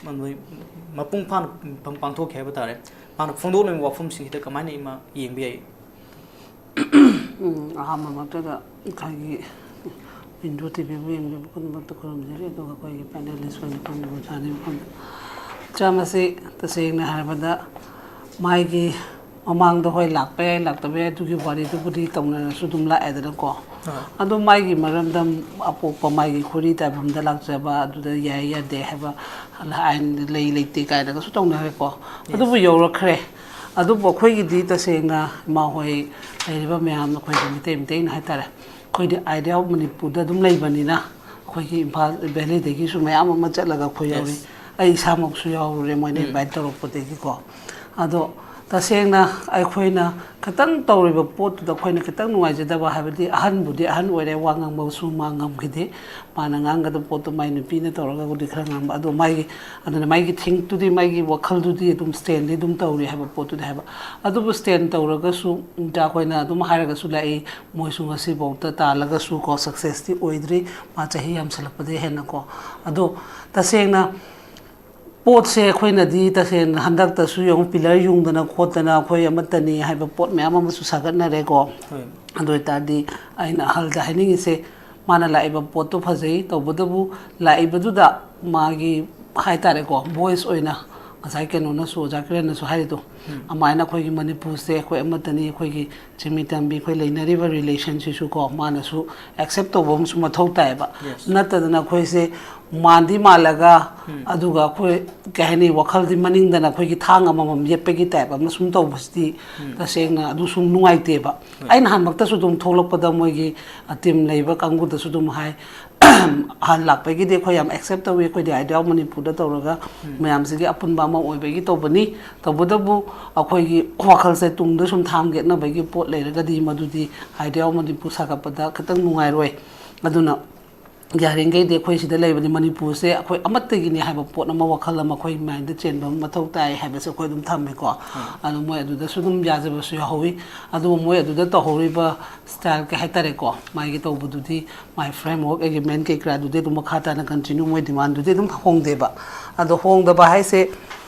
ꯃ-, ꯃꯄꯨꯡ ꯐꯥꯅ ꯄꯥꯡ-, ꯄꯥꯡꯊꯣꯛꯈꯤ ꯍꯥꯏꯕ ꯇꯥꯔꯦ꯫ ꯃꯥꯅ ꯐꯣꯡꯗꯣꯛꯂꯤꯕ ꯋꯥꯐꯝꯁꯤꯡꯁꯤꯗ ꯀꯃꯥꯏꯅ ꯏꯃꯥ ꯌꯦꯡꯕ ꯌꯥꯏ? ꯎꯝ, ꯑꯍꯥꯟꯕꯃꯛꯇꯗ ꯑꯩꯈꯣꯏꯒꯤ ꯋꯤꯟꯗꯣ ꯇꯤ ꯚꯤꯕꯨ ꯌꯦꯡꯕꯤꯕ ꯄꯨꯝꯅꯃꯛꯇ ꯈꯨꯔꯨꯝꯖꯔꯤ, ꯑꯗꯨꯒ ꯑꯩꯈꯣꯏꯒꯤ ꯄꯦꯅꯦꯂꯤꯁ ꯑꯣꯏꯅ ꯐꯝꯂꯤꯕ ꯑꯣꯖꯥꯅꯤ ꯃꯐꯝꯗ꯫ ꯏꯆꯥ ꯃꯁꯤ ꯇꯁꯦꯡꯅ ꯍꯥꯏꯔꯕꯗ ꯃꯥꯒꯤ ꯃꯃꯥꯡꯗ ꯍꯣꯏ ꯂꯥꯛꯄ ꯌꯥꯏ, ꯂꯥꯛꯇꯕ ꯌꯥꯏ, ꯑꯗꯨꯒꯤ ꯋꯥꯔꯤꯗꯨꯕꯨꯗꯤ ꯇꯧꯅꯔꯁꯨ ꯑꯗꯨꯝ ꯂꯥꯛꯑꯦꯗꯅꯀꯣ꯫ ꯑꯥ꯫ ꯑꯗꯣ ꯃꯥꯒꯤ ꯃꯔꯝꯗ ꯑꯄꯣꯛꯄ ꯃꯥꯒꯤ ꯈꯣꯔꯤ ꯇꯥꯏꯕꯝꯗ ꯂꯥꯛꯆꯕ, ꯑꯗꯨꯗ ꯌꯥꯏ ꯌꯥꯗꯦ ꯍꯥꯏꯕ ꯑꯥꯏꯟ ꯂꯩ ꯂꯩꯇꯦ ꯀꯥꯏꯅꯒꯁꯨ ꯇꯧꯅꯈ꯭ꯔꯦꯀꯣ꯫ ꯑꯗꯨꯕꯨ ꯌꯧꯔꯛꯈ꯭ꯔꯦ꯫ ꯑꯗꯨꯕꯨ ꯑꯩꯈꯣꯏꯒꯤꯗꯤ ꯇꯁꯦꯡꯅ ꯏꯃꯥ ꯍꯣꯏ ꯂꯩꯔꯤꯕ ꯃꯌꯥꯝ, ꯑꯩꯈꯣꯏꯒꯤ ꯃꯤꯇꯩ ꯃꯤꯇꯩꯅ ꯍꯥꯏꯇꯥꯔꯦ, ꯑꯩꯈꯣꯏꯗꯤ Idea of Manipur ꯗ ꯑꯗꯨꯝ ꯂꯩꯕꯅꯤꯅ, ꯑꯩꯈꯣꯏꯒꯤ ꯏꯝꯐꯥꯜ ꯚꯦꯂꯤꯗꯒꯤꯁꯨ ꯃꯌꯥꯝ ꯑꯃ ꯆꯠꯂꯒ ꯑꯩꯈꯣꯏ ꯌꯥꯎꯔꯤ꯫ ꯑꯩ ꯏꯁꯥꯃꯛꯁꯨ ꯌꯥꯎꯔꯨꯔꯦ, ꯃꯣꯏꯅ ꯏꯟꯚꯥꯏꯠ ꯇꯧꯔꯛꯄꯗꯒꯤꯀꯣ꯫ ꯑꯗꯣ ꯇꯁꯦꯡꯅ ꯑꯩꯈꯣꯏꯅ ꯈꯤꯇꯪ ꯇꯧꯔꯤꯕ ꯄꯣꯠꯇꯨꯗ ꯑꯩꯈꯣꯏꯅ ꯈꯤꯇꯪ ꯅꯨꯡꯉꯥꯏꯖꯗꯕ ꯍꯥꯏꯕꯗꯤ, ꯑꯍꯟꯕꯨꯗꯤ ꯑꯍꯟ ꯑꯣꯏꯔꯦ, ꯋꯥ ꯉꯥꯡꯕꯁꯨ ꯃꯥ ꯉꯝꯈꯤꯗꯦ꯫ ꯃꯥꯅ ꯉꯥꯡꯒꯗꯕ ꯄꯣꯠꯇꯣ ꯃꯥꯏ ꯅꯨꯄꯤꯅ ꯇꯧꯔꯒꯕꯨꯗꯤ ꯈꯔ ꯉꯥꯡꯕ, ꯑꯗꯣ ꯃꯥꯒꯤ, ꯑꯗꯨꯅ ꯃꯥꯒꯤ ꯊꯤꯡꯇꯨꯗꯤ, ꯃꯥꯒꯤ ꯋꯥꯈꯜꯗꯨꯗꯤ ꯑꯗꯨꯝ ꯁ꯭ꯇꯦꯟꯗꯤ ꯑꯗꯨꯝ ꯇꯧꯔꯤ ꯍꯥꯏꯕ ꯄꯣꯠꯇꯨꯗꯤ ꯍꯥꯏꯕ꯫ ꯑꯗꯨꯕꯨ ꯁ꯭ꯇꯦꯟ ꯇꯧꯔꯒꯁꯨ, ꯏꯟꯗꯤꯌꯥ ꯑꯩꯈꯣꯏꯅ ꯑꯗꯨꯝ ꯍꯥꯏꯔꯒꯁꯨ ꯂꯥꯛꯏ, ꯃꯣꯏꯁꯨ ꯉꯁꯤꯐꯥꯎꯗ ꯇꯥꯜꯂꯒꯁꯨ ꯀꯣ, ꯁꯛꯁꯦꯁꯇꯤ ꯑꯣꯏꯗ꯭ꯔꯤ, ꯃꯥ ꯆꯍꯤ ꯌꯥꯝꯁꯜꯂꯛꯄꯗꯒꯤ ꯍꯦꯟꯅꯀꯣ꯫ ꯑꯗꯣ ꯇꯁꯦꯡꯅ ꯄꯣꯠꯁꯦ ꯑꯩꯈꯣꯏꯅꯗꯤ ꯇꯁꯦꯡꯅ ꯍꯟꯗꯛꯇꯁꯨ ꯌꯦꯡꯉꯨ, ꯄꯤꯂꯔ ꯌꯨꯡꯗꯅ ꯈꯣꯠꯇꯅ ꯑꯩꯈꯣꯏ ꯑꯃꯠꯇꯅꯤ ꯍꯥꯏꯕ ꯄꯣꯠ ꯃꯌꯥꯝ ꯑꯃꯁꯨ ꯁꯥꯒꯠꯅꯔꯦꯀꯣ꯫ ꯑꯗꯨ ꯑꯣꯏꯇꯥꯔꯗꯤ ꯑꯩꯅ ꯑꯍꯜꯗ ꯍꯥꯏꯅꯤꯡꯉꯤꯁꯦ, ꯃꯥꯅ ꯂꯥꯛꯏꯕ ꯄꯣꯠꯇꯣ ꯐꯖꯩ, ꯇꯧꯕꯇꯕꯨ ꯂꯥꯛꯏꯕꯗꯨꯗ ꯃꯥꯒꯤ ꯍꯥꯏꯇꯥꯔꯦꯀꯣ, ꯚꯣꯏꯁ ꯑꯣꯏꯅ ꯉꯁꯥꯏ ꯀꯩꯅꯣꯅꯁꯨ, ꯑꯣꯖꯥ ꯀꯤꯔꯟꯅꯁꯨ ꯍꯥꯏꯔꯤꯗꯣ, ꯑꯗꯨꯃꯥꯏꯅ ꯑꯩꯈꯣꯏꯒꯤ ꯃꯅꯤꯄꯨꯔꯁꯦ ꯑꯩꯈꯣꯏ ꯑꯃꯠꯇꯅꯤ, ꯑꯩꯈꯣꯏꯒꯤ ꯆꯤꯡꯃꯤ ꯇꯝꯕꯤ ꯑꯩꯈꯣꯏ ꯂꯩꯅꯔꯤꯕ ꯔꯤꯂꯦꯁꯟꯁꯤꯁꯨ ꯀꯣ, ꯃꯥꯅꯁꯨ ꯑꯦꯛꯁꯦꯞ ꯇꯧꯕ ꯑꯃꯁꯨ ꯃꯊꯧ ꯇꯥꯏꯌꯦꯕ꯫ ꯅꯠꯇꯗꯅ ꯑꯩꯈꯣꯏꯁꯦ ꯃꯥꯟꯗꯤ ꯃꯥꯜꯂꯒ, ꯑꯗꯨꯒ ꯑꯩꯈꯣꯏ ꯀꯩ ꯍꯥꯏꯅꯤ, ꯋꯥꯈꯜꯗꯤ ꯃꯅꯤꯡꯗꯅ ꯑꯩꯈꯣꯏꯒꯤ ꯊꯥꯡ ꯑꯃꯃꯝ ꯌꯦꯠꯄꯒꯤ ꯇꯥꯏꯞ ꯑꯃ ꯁꯨꯝ ꯇꯧꯕꯁꯤꯗꯤ ꯇꯁꯦꯡꯅ ꯑꯗꯨ ꯁꯨꯝ ꯅꯨꯡꯉꯥꯏꯇꯦꯕ꯫ ꯑꯩ ꯅꯍꯥꯟꯃꯛꯇꯁꯨ ꯑꯗꯨꯝ ꯊꯣꯛꯂꯛꯄꯗ ꯃꯣꯏꯒꯤ ꯇꯤꯝ ꯂꯩꯕ ꯀꯥꯡꯕꯨꯗꯁꯨ ꯑꯗꯨꯝ ꯍꯥꯏ, ꯑꯍꯟ ꯂꯥꯛꯄꯒꯤꯗꯤ ꯑꯩꯈꯣꯏ ꯌꯥꯝ ꯑꯦꯛꯁꯦꯞ ꯇꯧꯏ, ꯑꯩꯈꯣꯏꯗꯤ Idea of Manipur ꯗ ꯇꯧꯔꯒ ꯃꯌꯥꯝꯁꯤꯒꯤ ꯑꯄꯨꯟꯕ ꯑꯃ ꯑꯣꯏꯕꯒꯤ ꯇꯧꯕꯅꯤ꯫ ꯇꯧꯕꯇꯕꯨ ꯑꯩꯈꯣꯏꯒꯤ ꯋꯥꯈꯜꯁꯦ ꯇꯨꯡꯗ ꯁꯨꯝ ꯊꯥꯡ ꯌꯦꯠꯅꯕꯒꯤ ꯄꯣꯠ ꯂꯩꯔꯒꯗꯤ ꯃꯗꯨꯗꯤ Idea of Manipur ꯁꯥꯒꯠꯄꯗ ꯈꯤꯇꯪ ꯅꯨꯡꯉꯥꯏꯔꯣꯏ꯫ ꯑꯗꯨꯅ ꯌꯥꯔꯤꯈꯩꯗꯤ ꯑꯩꯈꯣꯏ ꯁꯤꯗ ꯂꯩꯕꯅꯤ, ꯃꯅꯤꯄꯨꯔꯁꯦ ꯑꯩꯈꯣꯏ ꯑꯃꯠꯇꯒꯤꯅꯤ ꯍꯥꯏꯕ ꯄꯣꯠ ꯑꯃ, ꯋꯥꯈꯜ ꯑꯃ ꯑꯩꯈꯣꯏ ꯃꯥꯏꯟꯗ ꯆꯦꯟꯕ ꯑꯃ ꯃꯊꯧ ꯇꯥꯏ ꯍꯥꯏꯕꯁꯦ ꯑꯩꯈꯣꯏ ꯑꯗꯨꯝ ꯊꯝꯃꯦꯀꯣ꯫ ꯑꯗꯣ ꯃꯣꯏ ꯑꯗꯨꯗꯁꯨ ꯑꯗꯨꯝ ꯌꯥꯖꯕꯁꯨ ꯌꯥꯎꯍꯧꯋꯤ꯫ ꯑꯗꯨꯕꯨ ꯃꯣꯏ ꯑꯗꯨꯗ ꯇꯧꯍꯧꯔꯤꯕ ꯁ꯭ꯇꯥꯏꯜ ꯀꯩ ꯍꯥꯏꯇꯥꯔꯦꯀꯣ, ꯃꯥꯒꯤ ꯇꯧꯕꯗꯨꯗꯤ, ꯃꯥꯏ ꯐ꯭ꯔꯦꯝꯋꯥꯔꯛ ꯑꯦꯒ꯭ꯔꯤꯃꯦꯟ ꯀꯩ ꯀꯔꯥꯗꯨꯗꯤ ꯑꯗꯨꯝ ꯃꯈꯥ ꯇꯥꯅ ꯀꯟꯇꯤꯅ꯭ꯌꯨ, ꯃꯣꯏ ꯗꯤꯃꯥꯟꯗꯨꯗꯤ ꯑꯗꯨꯝ ꯍꯣꯡꯗꯦꯕ꯫ ꯑꯗꯣ ꯍꯣꯡꯗꯕ ꯍꯥꯏꯁꯦ,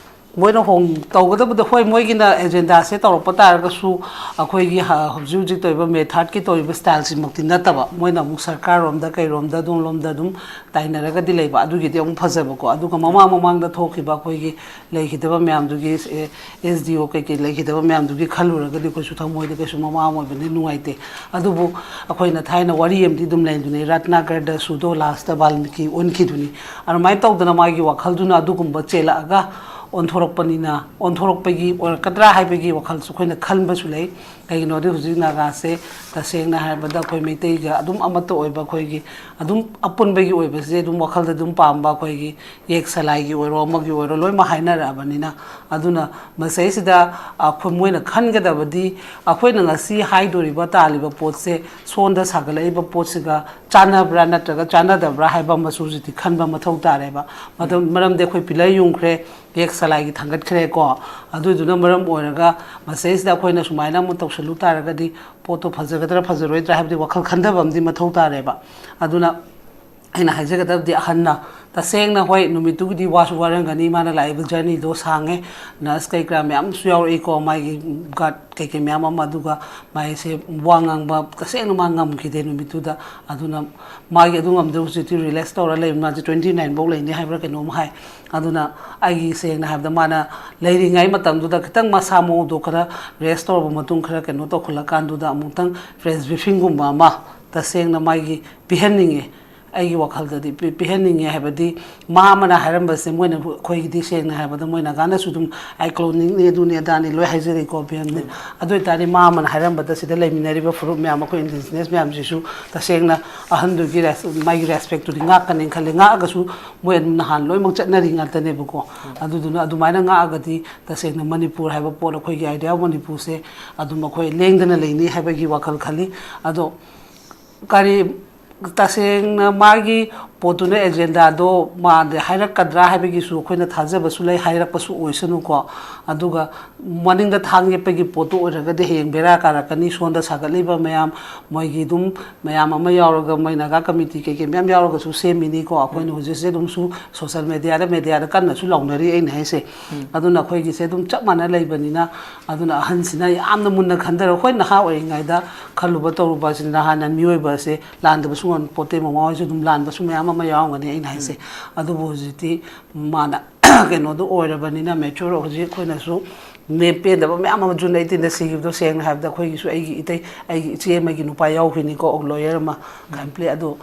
ꯃꯣꯏꯅ ꯍꯣꯡ ꯇꯧꯒꯗꯕꯗꯣ, ꯍꯣꯏ, ꯃꯣꯏꯒꯤꯅ ꯑꯦꯖꯦꯟꯗꯥꯁꯦ ꯇꯧꯔꯛꯄ ꯇꯥꯔꯒꯁꯨ, ꯑꯩꯈꯣꯏꯒꯤ ꯍ-, ꯍꯧꯖꯤꯛ ꯍꯧꯖꯤꯛ ꯇꯧꯔꯤꯕ ꯃꯦꯊꯥꯠꯀꯤ ꯇꯧꯔꯤꯕ ꯁ꯭ꯇꯥꯏꯜꯁꯤꯃꯛꯇꯤ ꯅꯠꯇꯕ, ꯃꯣꯏꯅ ꯑꯃꯨꯛ ꯁꯔꯀꯥꯔꯔꯣꯝꯗ ꯀꯩꯔꯣꯝꯗ ꯑꯗꯣꯝꯂꯣꯝꯗ ꯑꯗꯨꯝ ꯇꯥꯏꯅꯔꯒꯗꯤ ꯂꯩꯕ, ꯑꯗꯨꯒꯤꯗꯤ ꯑꯃꯨꯛ ꯐꯖꯕꯀꯣ꯫ ꯑꯗꯨꯒ ꯃꯃꯥꯡ ꯃꯃꯥꯡꯗ ꯊꯣꯛꯈꯤꯕ ꯑꯩꯈꯣꯏꯒꯤ ꯂꯩꯈꯤꯗꯕ ꯃꯌꯥꯝꯗꯨꯒꯤ, ꯑꯦꯁ ꯗꯤ ꯑꯣ ꯀꯩꯀꯩ ꯂꯩꯈꯤꯗꯕ ꯃꯌꯥꯝꯗꯨꯒꯤ ꯈꯜꯂꯨꯔꯒꯗꯤ ꯑꯩꯈꯣꯏꯁꯨ ꯊꯃꯣꯏꯗ ꯀꯩꯁꯨ ꯃꯃꯥꯡ ꯑꯣꯏꯕꯅꯤ ꯅꯨꯡꯉꯥꯏꯇꯦ꯫ ꯑꯗꯨꯕꯨ ꯑꯩꯈꯣꯏꯅ ꯊꯥꯏꯅ ꯋꯥꯔꯤ ꯑꯃꯗꯤ ꯑꯗꯨꯝ ꯂꯩꯗꯨꯅꯤ, ꯔꯠꯅꯥꯒꯔꯗ ꯁꯨꯗꯣ ꯂꯥꯁꯇ ꯕꯥꯜꯃꯤꯀꯤ ꯑꯣꯟꯈꯤꯗꯨꯅꯤ꯫ ꯑꯗꯨꯃꯥꯏꯅ ꯇꯧꯗꯅ ꯃꯥꯒꯤ ꯋꯥꯈꯜꯗꯨꯅ ꯑꯗꯨꯒꯨꯝꯕ ꯆꯦꯜꯂꯛꯑꯒ ꯑꯣꯟꯊꯣꯔꯛꯄꯅꯤꯅ, ꯑꯣꯟꯊꯣꯔꯛꯄꯒꯤ ꯑꯣꯏꯔꯛꯀꯗ꯭ꯔꯥ ꯍꯥꯏꯕꯒꯤ ꯋꯥꯈꯜꯁꯨ ꯑꯩꯈꯣꯏꯅ ꯈꯟꯕꯁꯨ ꯂꯩ꯫ ꯀꯩꯒꯤꯅꯣꯗꯤ ꯍꯧꯖꯤꯛ ꯅꯥꯒꯥꯁꯦ ꯇꯁꯦꯡꯅ ꯍꯥꯏꯔꯕꯗ ꯑꯩꯈꯣꯏ ꯃꯩꯇꯩꯒ ꯑꯗꯨꯝ ꯑꯃꯠꯇ ꯑꯣꯏꯕ, ꯑꯩꯈꯣꯏꯒꯤ ꯑꯗꯨꯝ ꯑꯄꯨꯟꯕꯒꯤ ꯑꯣꯏꯕꯁꯦ ꯑꯗꯨꯝ ꯋꯥꯈꯜꯗ ꯑꯗꯨꯝ ꯄꯥꯝꯕ, ꯑꯩꯈꯣꯏꯒꯤ ꯌꯦꯛ ꯁꯂꯥꯏꯒꯤ ꯑꯣꯏꯔꯣ ꯑꯃꯒꯤ ꯑꯣꯏꯔꯣ ꯂꯣꯏꯅꯃꯛ ꯍꯥꯏꯅꯔꯛꯑꯕꯅꯤꯅ꯫ ꯑꯗꯨꯅ ꯃꯁꯤꯗꯩꯁꯤꯗ ꯑꯩꯈꯣꯏ ꯃꯣꯏꯅ ꯈꯟꯒꯗꯕꯗꯤ, ꯑꯩꯈꯣꯏꯅ ꯉꯁꯤ ꯍꯥꯏꯗꯣꯔꯤꯕ ꯇꯥꯜꯂꯤꯕ ꯄꯣꯠꯁꯦ ꯁꯣꯝꯗ ꯁꯥꯒꯠꯂꯛꯏꯕ ꯄꯣꯠꯁꯤꯒ ꯆꯥꯟꯅꯕ꯭ꯔꯥ ꯅꯠꯇ꯭ꯔꯒ ꯆꯥꯟꯅꯗꯕ꯭ꯔꯥ ꯍꯥꯏꯕ ꯑꯃꯁꯨ ꯍꯧꯖꯤꯛꯇꯤ ꯈꯟꯕ ꯃꯊꯧ ꯇꯥꯔꯦꯕ꯫ ꯃꯇꯝ, ꯃꯔꯝꯗꯤ ꯑꯩꯈꯣꯏ ꯄꯤꯂꯔ ꯌꯨꯡꯈ꯭ꯔꯦ, ꯌꯦꯛ ꯁꯂꯥꯏꯒꯤ ꯊꯥꯡꯒꯠꯈ꯭ꯔꯦꯀꯣ꯫ ꯑꯗꯨꯗꯨꯅ ꯃꯔꯝ ꯑꯣꯏꯔꯒ ꯃꯁꯤꯗꯩꯁꯤꯗ ꯑꯩꯈꯣꯏꯅ ꯁꯨꯃꯥꯏꯅ ꯑꯃꯨꯛ ꯇꯧꯁꯜꯂꯨ ꯇꯥꯔꯒꯗꯤ ꯄꯣꯠꯇꯣ ꯐꯖꯒꯗ꯭ꯔꯥ ꯐꯖꯔꯣꯏꯗ꯭ꯔꯥ ꯍꯥꯏꯕꯗꯤ ꯋꯥꯈꯜ ꯈꯟꯊꯕ ꯑꯃꯗꯤ ꯃꯊꯧ ꯇꯥꯔꯦꯕ꯫ ꯑꯗꯨꯅ ꯑꯩꯅ ꯍꯥꯏꯖꯒꯗꯕꯗꯤ ꯑꯍꯟꯅ ꯇꯁꯦꯡꯅ, ꯍꯣꯏ, ꯅꯨꯃꯤꯠꯇꯨꯒꯤꯗꯤ ꯋꯥꯁꯨ ꯋꯥꯔꯝꯒꯅꯤ, ꯃꯥꯅ ꯂꯥꯛꯏꯕ ꯖꯔꯅꯤꯗꯣ ꯁꯥꯡꯉꯦ, ꯅꯔꯁ ꯀꯩ ꯀꯔꯥ ꯃꯌꯥꯝꯁꯨ ꯌꯥꯎꯔꯛꯏꯀꯣ, ꯃꯥꯒꯤ ꯒꯥꯔꯗ ꯀꯩꯀꯩ ꯃꯌꯥꯝ ꯑꯃ, ꯑꯗꯨꯒ ꯃꯥꯏꯁꯦ ꯋꯥ ꯉꯥꯡꯕ ꯇꯁꯦꯡꯅ ꯃꯥ ꯉꯝꯈꯤꯗꯦ ꯅꯨꯃꯤꯠꯇꯨꯗ꯫ ꯑꯗꯨꯅ ꯃꯥꯒꯤ ꯑꯗꯨ ꯉꯝꯗꯕ ꯍꯧꯖꯤꯛꯇꯤ ꯔꯤꯂꯦꯛꯁ ꯇꯧꯔ ꯂꯩꯕ, ꯃꯥꯁꯦ ꯇ꯭ꯋꯦꯟꯇꯤ ꯅꯥꯏꯟ ꯐꯧ ꯂꯩꯅꯤ ꯍꯥꯏꯕ꯭ꯔꯥ ꯀꯩꯅꯣꯝ ꯍꯥꯏ꯫ ꯑꯗꯨꯅ ꯑꯩꯒꯤ ꯁꯦꯡꯅ ꯍꯥꯏꯕꯗ ꯃꯥꯅ ꯂꯩꯔꯤꯉꯩ ꯃꯇꯝꯗꯨꯗ ꯈꯤꯇꯪ ꯃꯁꯥ ꯃꯎꯗꯣ ꯈꯔ ꯔꯦꯁ ꯇꯧꯔꯕ ꯃꯇꯨꯡ ꯈꯔ ꯀꯩꯅꯣ ꯇꯧꯈꯠꯂꯀꯥꯟꯗꯨꯗ ꯑꯃꯨꯛꯇꯪ ꯄ꯭ꯔꯦꯁ ꯕ꯭ꯔꯤꯐꯤꯡꯒꯨꯝꯕ ꯑꯃ ꯇꯁꯦꯡꯅ ꯃꯥꯒꯤ ꯄꯤꯍꯟꯅꯤꯡꯉꯦ꯫ ꯑꯩꯒꯤ ꯋꯥꯈꯜꯗꯗꯤ ꯄꯤ-, ꯄꯤꯍꯟꯅꯤꯡꯉꯦ ꯍꯥꯏꯕꯗꯤ ꯃꯥ ꯑꯃꯅ ꯍꯥꯏꯔꯝꯕꯁꯦ ꯃꯣꯏꯅ ꯑꯩꯈꯣꯏꯒꯤꯗꯤ ꯁꯦꯡꯅ ꯍꯥꯏꯔꯕꯗ ꯃꯣꯏ ꯅꯥꯒꯥꯅꯁꯨ ꯑꯗꯨꯝ ꯑꯥꯏꯀ꯭ꯂꯣꯅꯤꯛꯅꯤ ꯑꯗꯨꯅꯤ ꯑꯗꯥꯅꯤ ꯂꯣꯏ ꯍꯥꯏꯖꯔꯤꯀꯣ ꯄꯤꯍꯟꯅꯤ꯫ ꯑꯗꯨ ꯑꯣꯏꯇꯥꯔꯗꯤ ꯃꯥ ꯑꯃꯅ ꯍꯥꯏꯔꯝꯕꯗ ꯁꯤꯗ ꯂꯩꯃꯤꯟꯅꯔꯤꯕ ꯐꯨꯔꯨꯞ ꯃꯌꯥꯝ ꯑꯩꯈꯣꯏ ꯏꯟꯗꯤꯖꯤꯅꯁ ꯃꯌꯥꯝꯁꯤꯁꯨ ꯇꯁꯦꯡꯅ ꯑꯍꯟꯗꯨꯒꯤ ꯔꯦꯁ-, ꯃꯥꯒꯤ ꯔꯦꯁꯄꯦꯛꯇꯨꯗꯤ ꯉꯥꯛꯀꯅꯤ ꯈꯜꯂꯤ꯫ ꯉꯥꯛꯑꯒꯁꯨ ꯃꯣꯏ ꯑꯗꯨꯝ ꯅꯍꯥꯟ ꯂꯣꯏꯅꯃꯛ ꯆꯠꯅꯔꯤ ꯉꯥꯛꯇꯅꯦꯕꯀꯣ꯫ ꯑꯗꯨꯗꯨꯅ ꯑꯗꯨꯃꯥꯏꯅ ꯉꯥꯛꯑꯒꯗꯤ ꯇꯁꯦꯡꯅ ꯃꯅꯤꯄꯨꯔ ꯍꯥꯏꯕ ꯄꯣꯠ, ꯑꯩꯈꯣꯏꯒꯤ idea of ꯃꯅꯤꯄꯨꯔꯁꯦ ꯑꯗꯨꯝ ꯑꯩꯈꯣꯏ ꯂꯦꯡꯗꯅ ꯂꯩꯅꯤ ꯍꯥꯏꯕꯒꯤ ꯋꯥꯈꯜ ꯈꯜꯂꯤ꯫ ꯑꯗꯣ ꯀꯔꯤ, ꯇꯁꯦꯡꯅ ꯃꯥꯒꯤ ꯄꯣꯠꯇꯨꯅ ꯑꯦꯖꯦꯟꯗꯥꯗꯣ ꯃꯥꯗꯤ ꯍꯥꯏꯔꯛꯀꯗ꯭ꯔꯥ ꯍꯥꯏꯕꯒꯤꯁꯨ ꯑꯩꯈꯣꯏꯅ ꯊꯥꯖꯕꯁꯨ ꯂꯩ, ꯍꯥꯏꯔꯛꯄꯁꯨ ꯑꯣꯏꯁꯅꯨꯀꯣ꯫ ꯑꯗꯨꯒ ꯃꯅꯤꯡꯗ ꯊꯥꯡ ꯌꯦꯞꯄꯒꯤ ꯄꯣꯠꯇꯨ ꯑꯣꯏꯔꯒꯗꯤ ꯍꯌꯦꯡ ꯕꯦꯔꯥ ꯀꯥꯔꯛꯀꯅꯤ꯫ ꯁꯣꯝꯗ ꯁꯥꯒꯠꯂꯤꯕ ꯃꯌꯥꯝ, ꯃꯣꯏꯒꯤ ꯑꯗꯨꯝ ꯃꯌꯥꯝ ꯑꯃ ꯌꯥꯎꯔꯒ, ꯃꯣꯏ ꯅꯥꯒꯥ ꯀꯃꯤꯇꯤ ꯀꯩꯀꯩ ꯃꯌꯥꯝ ꯌꯥꯎꯔꯒꯁꯨ ꯁꯦꯝꯃꯤꯅꯤꯀꯣ꯫ ꯑꯩꯈꯣꯏꯅ ꯍꯧꯖꯤꯛꯁꯦ ꯑꯗꯨꯝꯁꯨ ꯁꯣꯁꯦꯜ ꯃꯦꯗꯤꯌꯥꯗ, ꯃꯦꯗꯤꯌꯥꯗ ꯀꯟꯅꯁꯨ ꯂꯥꯎꯅꯔꯤ ꯑꯩꯅ ꯍꯥꯏꯁꯦ꯫ ꯑꯗꯨꯅ ꯑꯩꯈꯣꯏꯒꯤꯁꯦ ꯑꯗꯨꯝ ꯆꯞ ꯃꯥꯟꯅ ꯂꯩꯕꯅꯤꯅ, ꯑꯗꯨꯅ ꯑꯍꯟꯁꯤꯅ ꯌꯥꯝꯅ ꯃꯨꯟꯅ ꯈꯟꯊꯔꯣ꯫ ꯑꯩꯈꯣꯏ ꯅꯍꯥ ꯑꯣꯏꯔꯤꯉꯩꯗ ꯈꯜꯂꯨꯕ ꯇꯧꯔꯨꯕ ꯑꯁꯤꯅ ꯍꯥꯟꯅ ꯃꯤꯑꯣꯏꯕ ꯑꯁꯦ ꯂꯥꯟꯗꯕꯁꯨ ꯉꯝꯄꯣꯠꯇꯦ꯫ ꯃꯃꯥ ꯍꯣꯏꯁꯨ ꯑꯗꯨꯝ ꯂꯥꯟꯕꯁꯨ ꯃꯌꯥꯝ ꯑꯃ ꯌꯥꯎꯔꯝꯒꯅꯤ ꯑꯩꯅ ꯍꯥꯏꯁꯦ꯫ ꯑꯗꯨꯕꯨ ꯍꯧꯖꯤꯛꯇꯤ ꯃꯥꯅ ꯀꯩꯅꯣꯗꯣ ꯑꯣꯏꯔꯕꯅꯤꯅ, ꯃꯦꯆꯣꯔ ꯍꯧꯖꯤꯛ ꯑꯩꯈꯣꯏꯅꯁꯨ ꯃꯦ-, ꯄꯦꯟꯗꯕ ꯃꯌꯥꯝ ꯑꯃ ꯖꯨꯟ ꯑꯩꯠꯇꯤꯟꯗ ꯁꯤꯈꯤꯕꯗꯣ, ꯁꯦꯡꯅ ꯍꯥꯏꯕꯗ ꯑꯩꯈꯣꯏꯒꯤꯁꯨ ꯑꯩꯒꯤ ꯏꯇꯩ, ꯑꯩꯒꯤ ꯏꯆꯦ ꯑꯃꯒꯤ ꯅꯨꯄꯥ ꯌꯥꯎꯈꯤꯅꯤꯀꯣ, ꯂꯣꯌꯔ ꯑꯃ, ꯀꯝꯄ꯭ꯂꯦ ꯑꯗꯣ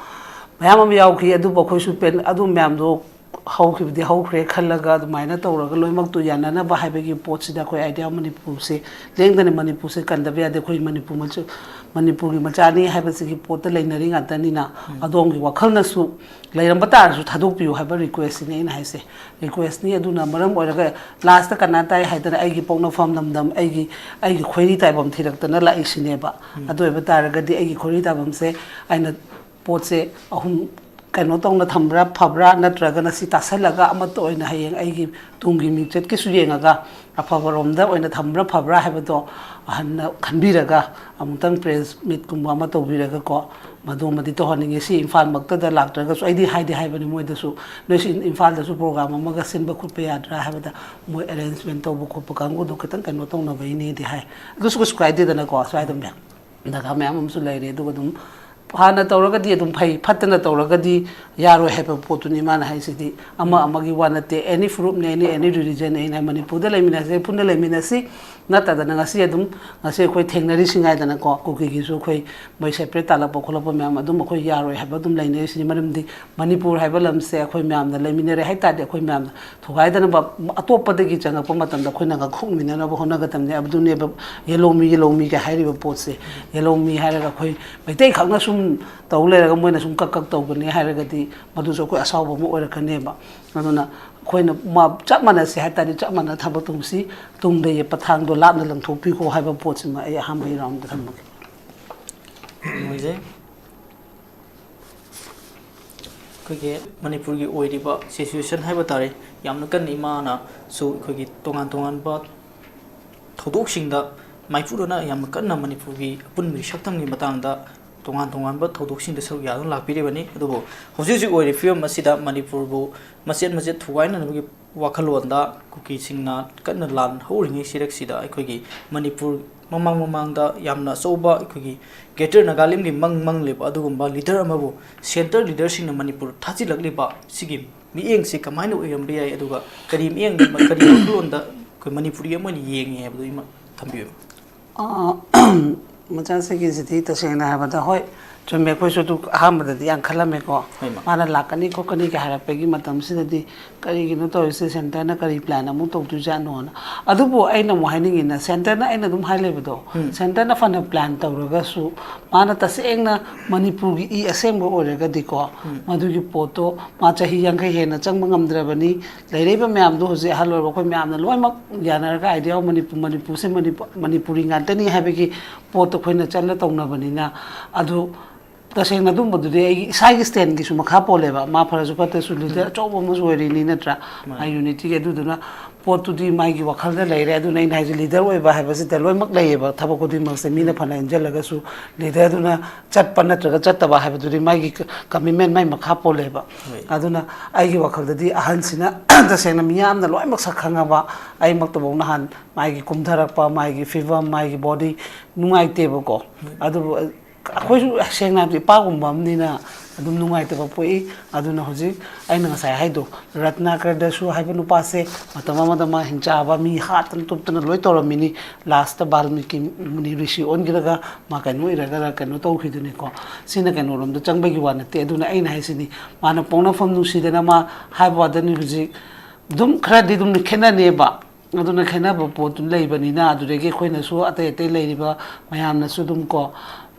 ꯃꯌꯥꯝ ꯑꯃ ꯌꯥꯎꯈꯤ꯫ ꯑꯗꯨꯕꯨ ꯑꯩꯈꯣꯏꯁꯨ ꯄꯦꯟ-, ꯑꯗꯨ ꯃꯌꯥꯝꯗꯣ ꯍꯧꯈꯤꯕꯗꯤ ꯍꯧꯈ꯭ꯔꯦ ꯈꯜꯂꯒ ꯑꯗꯨꯃꯥꯏꯅ ꯇꯧꯔꯒ ꯂꯣꯏꯅꯃꯛꯇꯨ ꯌꯥꯅꯅꯕ ꯍꯥꯏꯕꯒꯤ ꯄꯣꯠꯁꯤꯗ ꯑꯩꯈꯣꯏ ꯑꯥꯏꯗꯤꯌꯥ ꯃꯅꯤꯄꯨꯔꯁꯦ ꯂꯦꯡꯗꯅ ꯃꯅꯤꯄꯨꯔꯁꯦ ꯀꯟꯗꯕ ꯌꯥꯗꯦ꯫ ꯑꯩꯈꯣꯏ ꯃꯅꯤꯄꯨꯔ ꯃꯆꯥ-, ꯃꯅꯤꯄꯨꯔꯒꯤ ꯃꯆꯥꯅꯤ ꯍꯥꯏꯕꯁꯤꯒꯤ ꯄꯣꯠꯇ ꯂꯩꯅꯔꯤ ꯉꯥꯛꯇꯅꯤꯅ, ꯑꯗꯣꯝꯒꯤ ꯋꯥꯈꯜꯅꯁꯨ ꯂꯩꯔꯝꯕ ꯇꯥꯔꯁꯨ ꯊꯥꯗꯣꯛꯄꯤꯌꯨ ꯍꯥꯏꯕ ꯔꯤꯀ꯭ꯋꯦꯁꯁꯤꯅꯤ ꯑꯩꯅ ꯍꯥꯏꯁꯦ꯫ ꯔꯤꯀ꯭ꯋꯦꯁꯅꯤ꯫ ꯑꯗꯨꯅ ꯃꯔꯝ ꯑꯣꯏꯔꯒ ꯂꯥꯁꯇ ꯀꯅꯥ ꯇꯥꯏ ꯍꯥꯏꯗꯅ ꯑꯩꯒꯤ ꯄꯣꯛꯅꯐꯝ ꯂꯝꯗꯝ, ꯑꯩꯒꯤ, ꯑꯩꯒꯤ ꯈꯣꯏꯔꯤ ꯇꯥꯏꯕꯝ ꯊꯤꯔꯛꯇꯅ ꯂꯥꯛꯏꯁꯤꯅꯦꯕ꯫ ꯑꯗꯨ ꯑꯣꯏꯕ ꯇꯥꯔꯒꯗꯤ ꯑꯩꯒꯤ ꯈꯣꯏꯔꯤ ꯇꯥꯏꯕꯝꯁꯦ ꯑꯩꯅ ꯄꯣꯠꯁꯦ ꯑꯍꯨꯝ ꯀꯩꯅꯣ ꯇꯧꯅ ꯊꯝꯕ꯭ꯔꯥ ꯐꯕ꯭ꯔꯥ, ꯅꯠꯇ꯭ꯔꯒꯅ ꯁꯤ ꯇꯥꯁꯜꯂꯒ ꯑꯃꯠꯇ ꯑꯣꯏꯅ ꯍꯌꯦꯡ ꯑꯩꯒꯤ ꯇꯨꯡꯒꯤ ꯃꯤꯡꯆꯠꯀꯤꯁꯨ ꯌꯦꯡꯉꯒ ꯑꯐꯕꯔꯣꯝꯗ ꯑꯣꯏꯅ ꯊꯝꯕ꯭ꯔꯥ ꯐꯕ꯭ꯔꯥ ꯍꯥꯏꯕꯗꯣ ꯑꯍꯟꯅ ꯈꯟꯕꯤꯔꯒ ꯑꯃꯨꯛꯇꯪ ꯄ꯭ꯔꯦꯁ ꯃꯤꯠꯀꯨꯝꯕ ꯑꯃ ꯇꯧꯕꯤꯔꯒꯀꯣ, ꯃꯗꯨꯃꯗꯤ ꯇꯧꯍꯟꯅꯤꯡꯉꯤ꯫ ꯁꯤ ꯏꯝꯐꯥꯜꯃꯛꯇꯗ ꯂꯥꯛꯇ꯭ꯔꯒꯁꯨ ꯑꯩꯗꯤ ꯍꯥꯏꯗꯤ ꯍꯥꯏꯕꯅꯤ ꯃꯣꯏꯗꯁꯨ, "ꯅꯣꯏꯁꯨ ꯏꯝꯐꯥꯜꯗꯁꯨ ꯄ꯭ꯔꯣꯒ꯭ꯔꯥꯝ ꯑꯃꯒ ꯁꯤꯟꯕ ꯈꯣꯠꯄ ꯌꯥꯗ꯭ꯔꯥ?" ꯍꯥꯏꯕꯗ, ꯃꯣꯏ ꯑꯦꯔꯦꯟꯖꯃꯦꯟ ꯇꯧꯕ ꯈꯣꯠꯄ ꯀꯥꯡꯕꯨꯗꯣ ꯈꯤꯇꯪ ꯀꯩꯅꯣ ꯇꯧꯅꯕꯩꯅꯦꯗꯤ ꯍꯥꯏ꯫ ꯑꯗꯨꯁꯨ ꯀꯩꯁꯨ ꯀꯥꯏꯗꯦꯗꯅꯀꯣ, ꯁ꯭ꯋꯥꯏꯗ ꯃꯌꯥꯝ ꯅꯥꯒꯥ ꯃꯌꯥꯝ ꯑꯃꯁꯨ ꯂꯩꯔꯦ꯫ ꯑꯗꯨꯒ ꯑꯗꯨꯝ ꯐꯅ ꯇꯧꯔꯒꯗꯤ ꯑꯗꯨꯝ ꯐꯩ, ꯐꯠꯇꯅ ꯇꯧꯔꯒꯗꯤ ꯌꯥꯔꯣꯏ ꯍꯥꯏꯕ ꯄꯣꯠꯇꯨꯅꯤ ꯃꯥꯅ ꯍꯥꯏꯁꯤꯗꯤ꯫ ꯑꯃ ꯑꯃꯒꯤ ꯋꯥ ꯅꯠꯇꯦ, ꯑꯦꯅꯤ ꯐꯨꯔꯨꯞꯅꯦ, ꯑꯦꯅꯤ, ꯑꯦꯅꯤ ꯔꯤꯂꯤꯖꯟꯅꯦ꯫ ꯑꯩꯅ ꯃꯅꯤꯄꯨꯔꯗ ꯂꯩꯃꯤꯟꯅꯁꯦ, ꯄꯨꯟꯅ ꯂꯩꯃꯤꯟꯅꯁꯤ꯫ ꯅꯠꯇꯗꯅ ꯉꯁꯤ ꯑꯗꯨꯝ, ꯉꯁꯤ ꯑꯩꯈꯣꯏ ꯊꯦꯡꯅꯔꯤꯁꯤ ꯉꯥꯏꯗꯅꯀꯣ, ꯀꯨꯀꯤꯒꯤꯁꯨ ꯑꯩꯈꯣꯏ ꯃꯣꯏ ꯁꯦꯄꯔꯦꯠ ꯇꯥꯜꯂꯛꯄ ꯈꯣꯠꯂꯛꯄ ꯃꯌꯥꯝ ꯑꯗꯨꯝ ꯑꯩꯈꯣꯏ ꯌꯥꯔꯣꯏ ꯍꯥꯏꯕ ꯑꯗꯨꯝ ꯂꯩꯅꯔꯤꯁꯤꯅꯤ꯫ ꯃꯔꯝꯗꯤ ꯃꯅꯤꯄꯨꯔ ꯍꯥꯏꯕ ꯂꯝꯁꯦ ꯑꯩꯈꯣꯏ ꯃꯌꯥꯝꯅ ꯂꯩꯃꯤꯟꯅꯔꯦ ꯍꯥꯏ ꯇꯥꯔꯗꯤ, ꯑꯩꯈꯣꯏ ꯃꯌꯥꯝꯅ ꯊꯨꯒꯥꯏꯗꯅꯕ ꯑꯇꯣꯞꯄꯗꯒꯤ ꯆꯪꯉꯛꯄ ꯃꯇꯝꯗ ꯑꯩꯈꯣꯏꯅ ꯉꯥꯛꯊꯣꯛꯃꯤꯟꯅꯅꯕ ꯍꯣꯠꯅꯒꯗꯕꯅꯦ꯫ ꯑꯗꯨꯅꯦꯕ ꯌꯦꯂꯣꯃꯤ, ꯌꯦꯂꯣꯃꯤꯒ ꯍꯥꯏꯔꯤꯕ ꯄꯣꯠꯁꯦ꯫ ꯌꯦꯂꯣꯃꯤ ꯍꯥꯏꯔꯒ ꯑꯩꯈꯣꯏ ꯃꯩꯇꯩ ꯈꯛꯅ ꯁꯨꯝ ꯇꯧ ꯂꯩꯔꯒ ꯃꯣꯏꯅ ꯁꯨꯝ ꯀꯛ ꯀꯛ ꯇꯧꯒꯅꯤ ꯍꯥꯏꯔꯒꯗꯤ ꯃꯗꯨꯁꯨ ꯑꯩꯈꯣꯏ ꯑꯁꯥꯎꯕ ꯑꯃ ꯑꯣꯏꯔꯛꯀꯅꯦꯕ꯫ ꯑꯗꯨꯅ ꯑꯩꯈꯣꯏꯅ ꯃꯥ-, ꯆꯞ ꯃꯥꯟꯅꯁꯦ ꯍꯥꯏ ꯇꯥꯔꯗꯤ ꯆꯞ ꯃꯥꯟꯅ ꯊꯕꯛ ꯇꯧꯁꯤ꯫ ꯇꯨꯡꯗ ꯌꯦꯞꯄ ꯊꯥꯡꯗꯣ ꯂꯥꯞꯅ ꯂꯪꯊꯣꯛꯄꯤꯈꯣ ꯍꯥꯏꯕ ꯄꯣꯠꯁꯤꯃ ꯑꯩ ꯑꯍꯥꯟꯕꯒꯤ ꯔꯥꯎꯟꯗ ꯊꯝꯃꯒꯦ꯫ ꯅꯨꯡꯉꯥꯏꯖꯩ꯫ ꯑꯩꯈꯣꯏꯒꯤ ꯃꯅꯤꯄꯨꯔꯒꯤ ꯑꯣꯏꯔꯤꯕ ꯁꯤꯆꯨꯋꯦꯁꯟ ꯍꯥꯏꯕ ꯇꯥꯔꯦ, ꯌꯥꯝꯅ ꯀꯟꯅ ꯏꯃꯥꯅꯁꯨ ꯑꯩꯈꯣꯏꯒꯤ ꯇꯣꯉꯥꯟ ꯇꯣꯉꯥꯟꯕ ꯊꯧꯗꯣꯛꯁꯤꯡꯗ ꯃꯥꯏꯄꯨꯅꯅ ꯌꯥꯝꯅ ꯀꯟꯅ ꯃꯅꯤꯄꯨꯔꯒꯤ ꯑꯄꯨꯟꯕꯒꯤ ꯁꯛꯇꯝꯒꯤ ꯃꯇꯥꯡꯗ ꯇꯣꯉꯥꯟ ꯇꯣꯉꯥꯟꯕ ꯊꯧꯗꯣꯛꯁꯤꯡꯗ ꯁꯔꯨꯛ ꯌꯥꯗꯨꯅ ꯂꯥꯛꯄꯤꯔꯤꯕꯅꯤ꯫ ꯑꯗꯨꯕꯨ ꯍꯧꯖꯤꯛ ꯍꯧꯖꯤꯛ ꯑꯣꯏꯔꯤꯕ ꯐꯤꯕꯝ ꯑꯁꯤꯗ ꯃꯅꯤꯄꯨꯔꯕꯨ ꯃꯆꯦꯠ ꯃꯆꯦꯠ ꯊꯨꯒꯥꯏꯅꯅꯕꯒꯤ ꯋꯥꯈꯜꯂꯣꯟꯗ ꯀꯨꯀꯤꯁꯤꯡꯅ ꯀꯟꯅ ꯂꯥꯟ ꯍꯧꯔꯤꯉꯩ ꯁꯤꯔꯛꯁꯤꯗ ꯑꯩꯈꯣꯏꯒꯤ ꯃꯅꯤꯄꯨꯔ ꯃꯃꯥꯡ ꯃꯃꯥꯡꯗ ꯌꯥꯝꯅ ꯑꯆꯧꯕ ꯑꯩꯈꯣꯏꯒꯤ ꯒ꯭ꯔꯦꯇꯔ ꯅꯥꯒꯥꯂꯦꯟꯒꯤ ꯃꯪ ꯃꯪꯂꯤꯕ ꯑꯗꯨꯒꯨꯝꯕ ꯂꯤꯗꯔ ꯑꯃꯕꯨ ꯁꯦꯟꯇꯔ ꯂꯤꯗꯔꯁꯤꯡꯅ ꯃꯅꯤꯄꯨꯔ ꯊꯥꯖꯤꯜꯂꯛꯂꯤꯕ ꯁꯤꯒꯤ ꯃꯤꯠꯌꯦꯡꯁꯤ ꯀꯃꯥꯏꯅ ꯑꯣꯏꯔꯝꯕ ꯌꯥꯏ, ꯑꯗꯨꯒ ꯀꯔꯤ ꯃꯤꯠꯌꯦꯡꯗ, ꯀꯔꯤ ꯋꯥꯈꯜꯂꯣꯟꯗ ꯑꯩꯈꯣꯏ ꯃꯅꯤꯄꯨꯔꯤ ꯑꯃ ꯑꯣꯏꯅ ꯌꯦꯡꯉꯤ ꯍꯥꯏꯕꯗꯨ ꯑꯃ ꯊꯝꯕꯤꯌꯨ꯫ ꯑ, ꯃꯆꯥꯁꯤꯒꯤꯁꯤꯗꯤ ꯇꯁꯦꯡꯅ ꯍꯥꯏꯔꯕꯗ, ꯍꯣꯏ, ꯆꯨꯝꯃꯦ, ꯑꯩꯈꯣꯏꯁꯨ ꯑꯗꯨ ꯑꯍꯥꯟꯕꯗꯗꯤ ꯌꯥꯝ ꯈꯜꯂꯝꯃꯦꯀꯣ꯫ ꯍꯣꯏ, ꯃꯥ꯫ ꯃꯥꯅ ꯂꯥꯛꯀꯅꯤ ꯈꯣꯠꯀꯅꯤꯒ ꯍꯥꯏꯔꯛꯄꯒꯤ ꯃꯇꯝꯁꯤꯗꯗꯤ ꯀꯔꯤꯒꯤꯅꯣ ꯇꯧꯔꯤꯁꯦ, ꯁꯦꯟꯇꯔꯅ ꯀꯔꯤ ꯄ꯭ꯂꯥꯟ ꯑꯃꯨꯛ ꯇꯧꯗꯣꯏꯖꯥꯠꯅꯣꯅ꯫ ꯑꯗꯨꯕꯨ ꯑꯩꯅ ꯑꯃꯨꯛ ꯍꯥꯏꯅꯤꯡꯉꯤꯅ, ꯁꯦꯟꯇꯔꯅ, ꯑꯩꯅ ꯑꯗꯨꯝ ꯍꯥꯏ ꯂꯩꯕꯗꯣ, ꯎꯝ꯫ ꯁꯦꯟꯇꯔꯅ ꯐꯅ ꯄ꯭ꯂꯥꯟ ꯇꯧꯔꯒꯁꯨ, ꯃꯥꯅ ꯇꯁꯦꯡꯅ ꯃꯅꯤꯄꯨꯔꯒꯤ ꯏ ꯑꯁꯦꯡꯕ ꯑꯣꯏꯔꯒꯗꯤꯀꯣ, ꯎꯝ꯫ ꯃꯗꯨꯒꯤ ꯄꯣꯠꯇꯣ ꯃꯥ ꯆꯍꯤ ꯌꯥꯡꯈꯩ ꯍꯦꯟꯅ ꯆꯪꯕ ꯉꯝꯗ꯭ꯔꯕꯅꯤ꯫ ꯂꯩꯔꯛꯏꯕ ꯃꯌꯥꯝꯗꯣ ꯍꯧꯖꯤꯛ ꯑꯍꯜ ꯑꯣꯏꯔꯕ ꯑꯩꯈꯣꯏ ꯃꯌꯥꯝꯅ ꯂꯣꯏꯅꯃꯛ ꯌꯥꯅꯔꯒ idea ꯃꯅꯤꯄꯨꯔ, ꯃꯅꯤꯄꯨꯔꯁꯦ ꯃꯅꯤꯄꯨꯔ, ꯃꯅꯤꯄꯨꯔꯤ ꯉꯥꯛꯇꯅꯤ ꯍꯥꯏꯕꯒꯤ ꯄꯣꯠꯇꯣ ꯑꯩꯈꯣꯏꯅ ꯆꯠꯂ ꯇꯧꯅꯕꯅꯤꯅ꯫ ꯑꯗꯨ ꯇꯁꯦꯡꯅ ꯑꯗꯨꯝꯕꯗꯨꯗꯤ ꯑꯩꯒꯤ ꯏꯁꯥꯒꯤ ꯁ꯭ꯇꯦꯟꯒꯤꯁꯨ ꯃꯈꯥ ꯄꯣꯜꯂꯦꯕ꯫ ꯃꯥ ꯐꯔꯁꯨ ꯐꯠꯇ꯭ꯔꯁꯨ ꯂꯤꯗꯔ ꯎꯝ꯫ ꯑꯆꯧꯕ ꯑꯃꯁꯨ ꯑꯣꯏꯔꯤꯅꯤ, ꯅꯠꯇ꯭ꯔꯥ? ꯃꯥꯅꯤ꯫ ꯃꯥ ꯌꯨꯅꯤꯇꯤꯒꯤ꯫ ꯑꯗꯨꯗꯨꯅ ꯄꯣꯠꯇꯨꯗꯤ ꯃꯥꯒꯤ ꯋꯥꯈꯜꯗ ꯂꯩꯔꯦ꯫ ꯑꯗꯨꯅ ꯑꯩꯅ ꯍꯥꯏꯁꯦ, ꯂꯤꯗꯔ ꯑꯣꯏꯕ ꯍꯥꯏꯕꯁꯤꯗ ꯂꯣꯏꯅꯃꯛ ꯂꯩꯌꯦꯕ꯫ ꯊꯕꯛ ꯈꯨꯗꯤꯡꯃꯛꯁꯦ ꯃꯤꯅ ꯎꯝ꯫ ꯐꯅ ꯏꯟꯁꯤꯜꯂꯒꯁꯨ ꯂꯤꯗꯔꯗꯨꯅ ꯆꯠꯄ ꯅꯠꯇ꯭ꯔꯒ ꯆꯠꯇꯕ ꯍꯥꯏꯕꯗꯨꯗꯤ ꯃꯥꯒꯤ ꯀ-, commitment ꯃꯥꯒꯤ ꯃꯈꯥ ꯄꯣꯜꯂꯦꯕ꯫ ꯍꯣꯏ꯫ ꯑꯗꯨꯅ ꯑꯩꯒꯤ ꯋꯥꯈꯜꯗꯗꯤ ꯑꯍꯟꯁꯤꯅ ꯇꯁꯦꯡꯅ ꯃꯤꯌꯥꯝꯅ ꯂꯣꯏꯅꯃꯛ ꯁꯛ ꯈꯪꯉꯕ, ꯑꯩꯃꯛꯇꯐꯥꯎ ꯅꯍꯥꯟ ꯃꯥꯒꯤ ꯀꯨꯝꯊꯔꯛꯄ, ꯃꯥꯒꯤ ꯐꯤꯕꯝ, ꯃꯥꯒꯤ body ꯅꯨꯡꯉꯥꯏꯇꯦꯕꯀꯣ꯫ ꯍꯣꯏ꯫ ꯑꯗꯨꯕꯨ ꯑꯩꯈꯣꯏꯁꯨ ꯁꯦꯡꯅ ꯍꯥꯏꯕꯗ ꯏꯄꯥꯒꯨꯝꯕ ꯑꯃꯅꯤꯅ ꯑꯗꯨꯝ ꯅꯨꯡꯉꯥꯏꯇꯕ ꯄꯣꯛꯏ꯫ ꯑꯗꯨꯅ ꯍꯧꯖꯤꯛ ꯑꯩꯅ ꯉꯁꯥꯏ ꯍꯥꯏꯗꯣ, ꯔꯠꯅꯥꯀꯔꯗꯁꯨ ꯍꯥꯏꯕ ꯅꯨꯄꯥꯁꯦ ꯃꯇꯝ ꯑꯃꯗ ꯃꯥ ꯍꯤꯡꯆꯥꯕ, ꯃꯤ ꯍꯥꯠꯇꯅ ꯇꯨꯞꯇꯅ ꯂꯣꯏ ꯇꯧꯔꯝꯃꯤꯅꯤ꯫ Last ꯕꯥꯜꯃꯤꯀꯤ ꯃꯨꯅꯤ ꯔꯤꯁꯤ ꯑꯣꯟꯈꯤꯔꯒ ꯃꯥ ꯀꯩꯅꯣ ꯑꯣꯏꯔꯒ ꯀꯩꯅꯣ ꯇꯧꯈꯤꯗꯨꯅꯤꯀꯣ꯫ ꯁꯤꯅ ꯀꯩꯅꯣꯔꯣꯝꯗ ꯆꯪꯕꯒꯤ ꯋꯥ ꯅꯠꯇꯦ꯫ ꯑꯗꯨꯅ ꯑꯩꯅ ꯍꯥꯏꯁꯤꯅꯤ, ꯃꯥꯅ ꯄꯣꯛꯅꯐꯝ ꯅꯨꯡꯁꯤꯗꯅ ꯃꯥ ꯍꯥꯏꯕ ꯋꯥꯗꯅꯤ꯫ ꯍꯧꯖꯤꯛ ꯑꯗꯨꯝ ꯈꯔꯗꯤ ꯑꯗꯨꯝ ꯈꯦꯠꯅꯅꯦꯕ꯫ ꯑꯗꯨꯅ ꯈꯦꯠꯅꯕ ꯄꯣꯠꯇꯨ ꯂꯩꯕꯅꯤꯅ, ꯑꯗꯨꯗꯒꯤ ꯑꯩꯈꯣꯏꯅꯁꯨ, ꯑꯇꯩ ꯑꯇꯩ ꯂꯩꯔꯤꯕ ꯃꯌꯥꯝꯅꯁꯨ ꯑꯗꯨꯝ ꯀꯣ,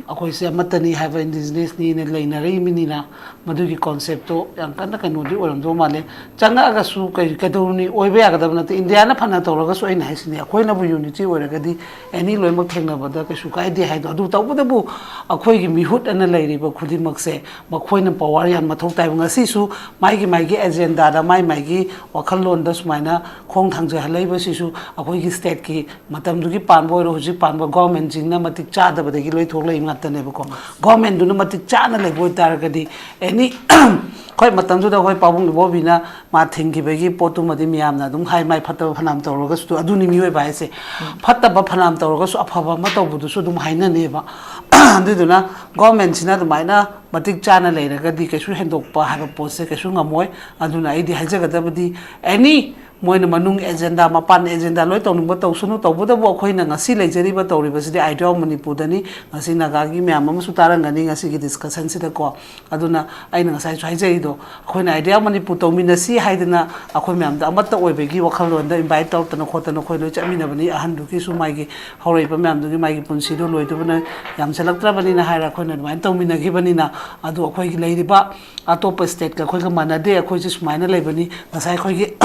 ꯑꯩꯈꯣꯏꯁꯦ ꯑꯃꯠꯇꯅꯤ ꯍꯥꯏꯕ, ꯏꯟꯗꯤꯖꯤꯅꯁꯅꯤꯅ ꯂꯩꯅꯔꯛꯏꯕꯅꯤꯅ, ꯃꯗꯨꯒꯤ ꯀꯣꯟꯁꯦꯞꯇꯣ ꯌꯥꯝ ꯀꯟꯅ ꯀꯩꯅꯣꯗꯤ ꯑꯣꯏꯔꯝꯗꯧ ꯃꯥꯜꯂꯦ꯫ ꯆꯪꯉꯛꯑꯒꯁꯨ ꯀꯩ ꯀꯩꯗꯧꯔꯨꯅꯤ, ꯑꯣꯏꯕ ꯌꯥꯒꯗꯕ ꯅꯠꯇꯦ꯫ ꯏꯟꯗꯤꯌꯥꯅ ꯐꯅ ꯇꯧꯔꯒꯁꯨ, ꯑꯩꯅ ꯍꯥꯏꯁꯤꯅꯤ, ꯑꯩꯈꯣꯏꯅꯕꯨ ꯌꯨꯅꯤꯇꯤ ꯑꯣꯏꯔꯒꯗꯤ ꯑꯦꯅꯤ ꯂꯣꯏꯅꯃꯛ ꯊꯦꯡꯅꯕꯗ ꯀꯩꯁꯨ ꯀꯥꯏꯗꯦ ꯍꯥꯏꯗꯣ꯫ ꯑꯗꯨ ꯇꯧꯕꯇꯕꯨ ꯑꯩꯈꯣꯏꯒꯤ ꯃꯤꯍꯨꯠ ꯑꯅ ꯂꯩꯔꯤꯕ ꯈꯨꯗꯤꯡꯃꯛꯁꯦ ꯃꯈꯣꯏꯅ ꯄꯋꯥꯔ ꯌꯥꯝ ꯃꯊꯧ ꯇꯥꯏꯕ꯫ ꯉꯁꯤꯁꯨ ꯃꯥꯒꯤ ꯃꯥꯒꯤ ꯑꯦꯖꯦꯟꯗꯥꯗ, ꯃꯥꯏ ꯃꯥꯒꯤ ꯋꯥꯈꯜꯂꯣꯟꯗ ꯁꯨꯃꯥꯏꯅ ꯈꯣꯡ ꯊꯥꯡꯖꯍꯜꯂꯛꯏꯕꯁꯤꯁꯨ ꯑꯩꯈꯣꯏꯒꯤ ꯁ꯭ꯇꯦꯠꯀꯤ ꯃꯇꯝꯗꯨꯒꯤ ꯄꯥꯟꯕ ꯑꯣꯏꯔꯣ, ꯍꯧꯖꯤꯛ ꯄꯥꯟꯕ ꯒꯣꯔꯃꯦꯟꯁꯤꯡꯅ ꯃꯇꯤꯛ ꯆꯥꯗꯕꯗꯒꯤ ꯂꯣꯏ ꯊꯣꯛꯂꯛꯏ ꯉꯥꯛꯇꯅꯦꯕꯀꯣ꯫ ꯒꯣꯔꯃꯦꯟꯗꯨꯅ ꯃꯇꯤꯛ ꯆꯥꯅ ꯂꯩꯕ ꯑꯣꯏꯇꯥꯔꯒꯗꯤ ꯑꯦꯅꯤ ꯑꯩꯈꯣꯏ ꯃꯇꯝꯗꯨꯗ ꯑꯩꯈꯣꯏ ꯄꯥꯕꯨꯡ ꯏꯕꯣꯕꯤꯅ ꯃꯥ ꯊꯤꯡꯈꯤꯕꯒꯤ ꯄꯣꯠꯇꯨꯃꯗꯤ ꯃꯤꯌꯥꯝꯅ ꯑꯗꯨꯝ ꯍꯥꯏ, ꯃꯥꯏ ꯐꯠꯇꯕ ꯐꯅꯌꯥꯝ ꯇꯧꯔꯒꯁꯨ, ꯑꯗꯨꯅꯤ ꯃꯤꯑꯣꯏꯕ ꯍꯥꯏꯁꯦ꯫ ꯐꯠꯇꯕ ꯐꯅꯌꯥꯝ ꯇꯧꯔꯒꯁꯨ ꯑꯐꯕ ꯑꯃ ꯇꯧꯕꯗꯨꯁꯨ ꯑꯗꯨꯝ ꯍꯥꯏꯅꯅꯦꯕ꯫ ꯑꯗꯨꯗꯨꯅ ꯒꯣꯔꯃꯦꯟꯁꯤꯅ ꯑꯗꯨꯃꯥꯏꯅ ꯃꯇꯤꯛ ꯆꯥꯅ ꯂꯩꯔꯒꯗꯤ ꯀꯩꯁꯨ ꯍꯦꯟꯗꯣꯛꯄ ꯍꯥꯏꯕ ꯄꯣꯠꯁꯦ ꯀꯩꯁꯨ ꯉꯝꯃꯣꯏ꯫ ꯑꯗꯨꯅ ꯑꯩꯗꯤ ꯍꯥꯏꯖꯒꯗꯕꯗꯤ, ꯑꯦꯅꯤ ꯃꯣꯏꯅ ꯃꯅꯨꯡ ꯑꯦꯖꯦꯟꯗꯥ, ꯃꯄꯥꯟ ꯑꯦꯖꯦꯟꯗꯥ ꯂꯣꯏ ꯇꯧꯅꯤꯡꯕ ꯇꯧꯁꯅꯨ, ꯇꯧꯕꯇꯕꯨ ꯑꯩꯈꯣꯏꯅ ꯉꯁꯤ ꯂꯩꯖꯔꯤꯕ ꯇꯧꯔꯤꯕꯁꯤꯗꯤ Idea of Manipurꯗꯅꯤ꯫ ꯉꯁꯤ ꯅꯥꯒꯥꯒꯤ ꯃꯌꯥꯝ ꯑꯃꯁꯨ ꯇꯥꯔꯝꯒꯅꯤ ꯉꯁꯤꯒꯤ ꯗꯤꯁꯀꯁꯟꯁꯤꯗꯀꯣ꯫ ꯑꯗꯨꯅ ꯑꯩꯅ ꯉꯁꯥꯏꯁꯨ ꯍꯥꯏꯖꯔꯤꯗꯣ, ꯑꯩꯈꯣꯏꯅ Idea of Manipur ꯇꯧꯃꯤꯟꯅꯁꯤ ꯍꯥꯏꯗꯅ ꯑꯩꯈꯣꯏ ꯃꯌꯥꯝꯗ ꯑꯃꯠꯇ ꯑꯣꯏꯕꯒꯤ ꯋꯥꯈꯜꯂꯣꯟꯗ ꯏꯟꯚꯥꯏꯠ ꯇꯧꯔꯛꯇꯅ ꯈꯣꯠꯇꯅ ꯑꯩꯈꯣꯏ ꯂꯣꯏ ꯆꯠꯃꯤꯟꯅꯕꯅꯤ꯫ ꯑꯍꯟꯗꯨꯒꯤꯁꯨ ꯃꯥꯒꯤ ꯍꯧꯔꯛꯏꯕ ꯃꯌꯥꯝꯗꯨꯒꯤ ꯃꯥꯒꯤ ꯄꯨꯟꯁꯤꯗꯣ ꯂꯣꯏꯗꯕꯅ ꯌꯥꯝꯁꯤꯜꯂꯛꯇ꯭ꯔꯕꯅꯤꯅ ꯍꯥꯏꯔ ꯑꯩꯈꯣꯏꯅ ꯑꯗꯨꯃꯥꯏꯅ ꯇꯧꯃꯤꯟꯅꯈꯤꯕꯅꯤꯅ, ꯑꯗꯨ ꯑꯩꯈꯣꯏꯒꯤ ꯂꯩꯔꯤꯕ ꯑꯇꯣꯞꯄ ꯁ꯭ꯇꯦꯠꯀ ꯑꯩꯈꯣꯏꯒ ꯃꯥꯟꯅꯗꯦ, ꯑꯩꯈꯣꯏꯁꯦ ꯁꯨꯃꯥꯏꯅ ꯂꯩꯕꯅꯤ꯫ ꯉꯁꯥꯏ ꯑꯩꯈꯣꯏꯒꯤ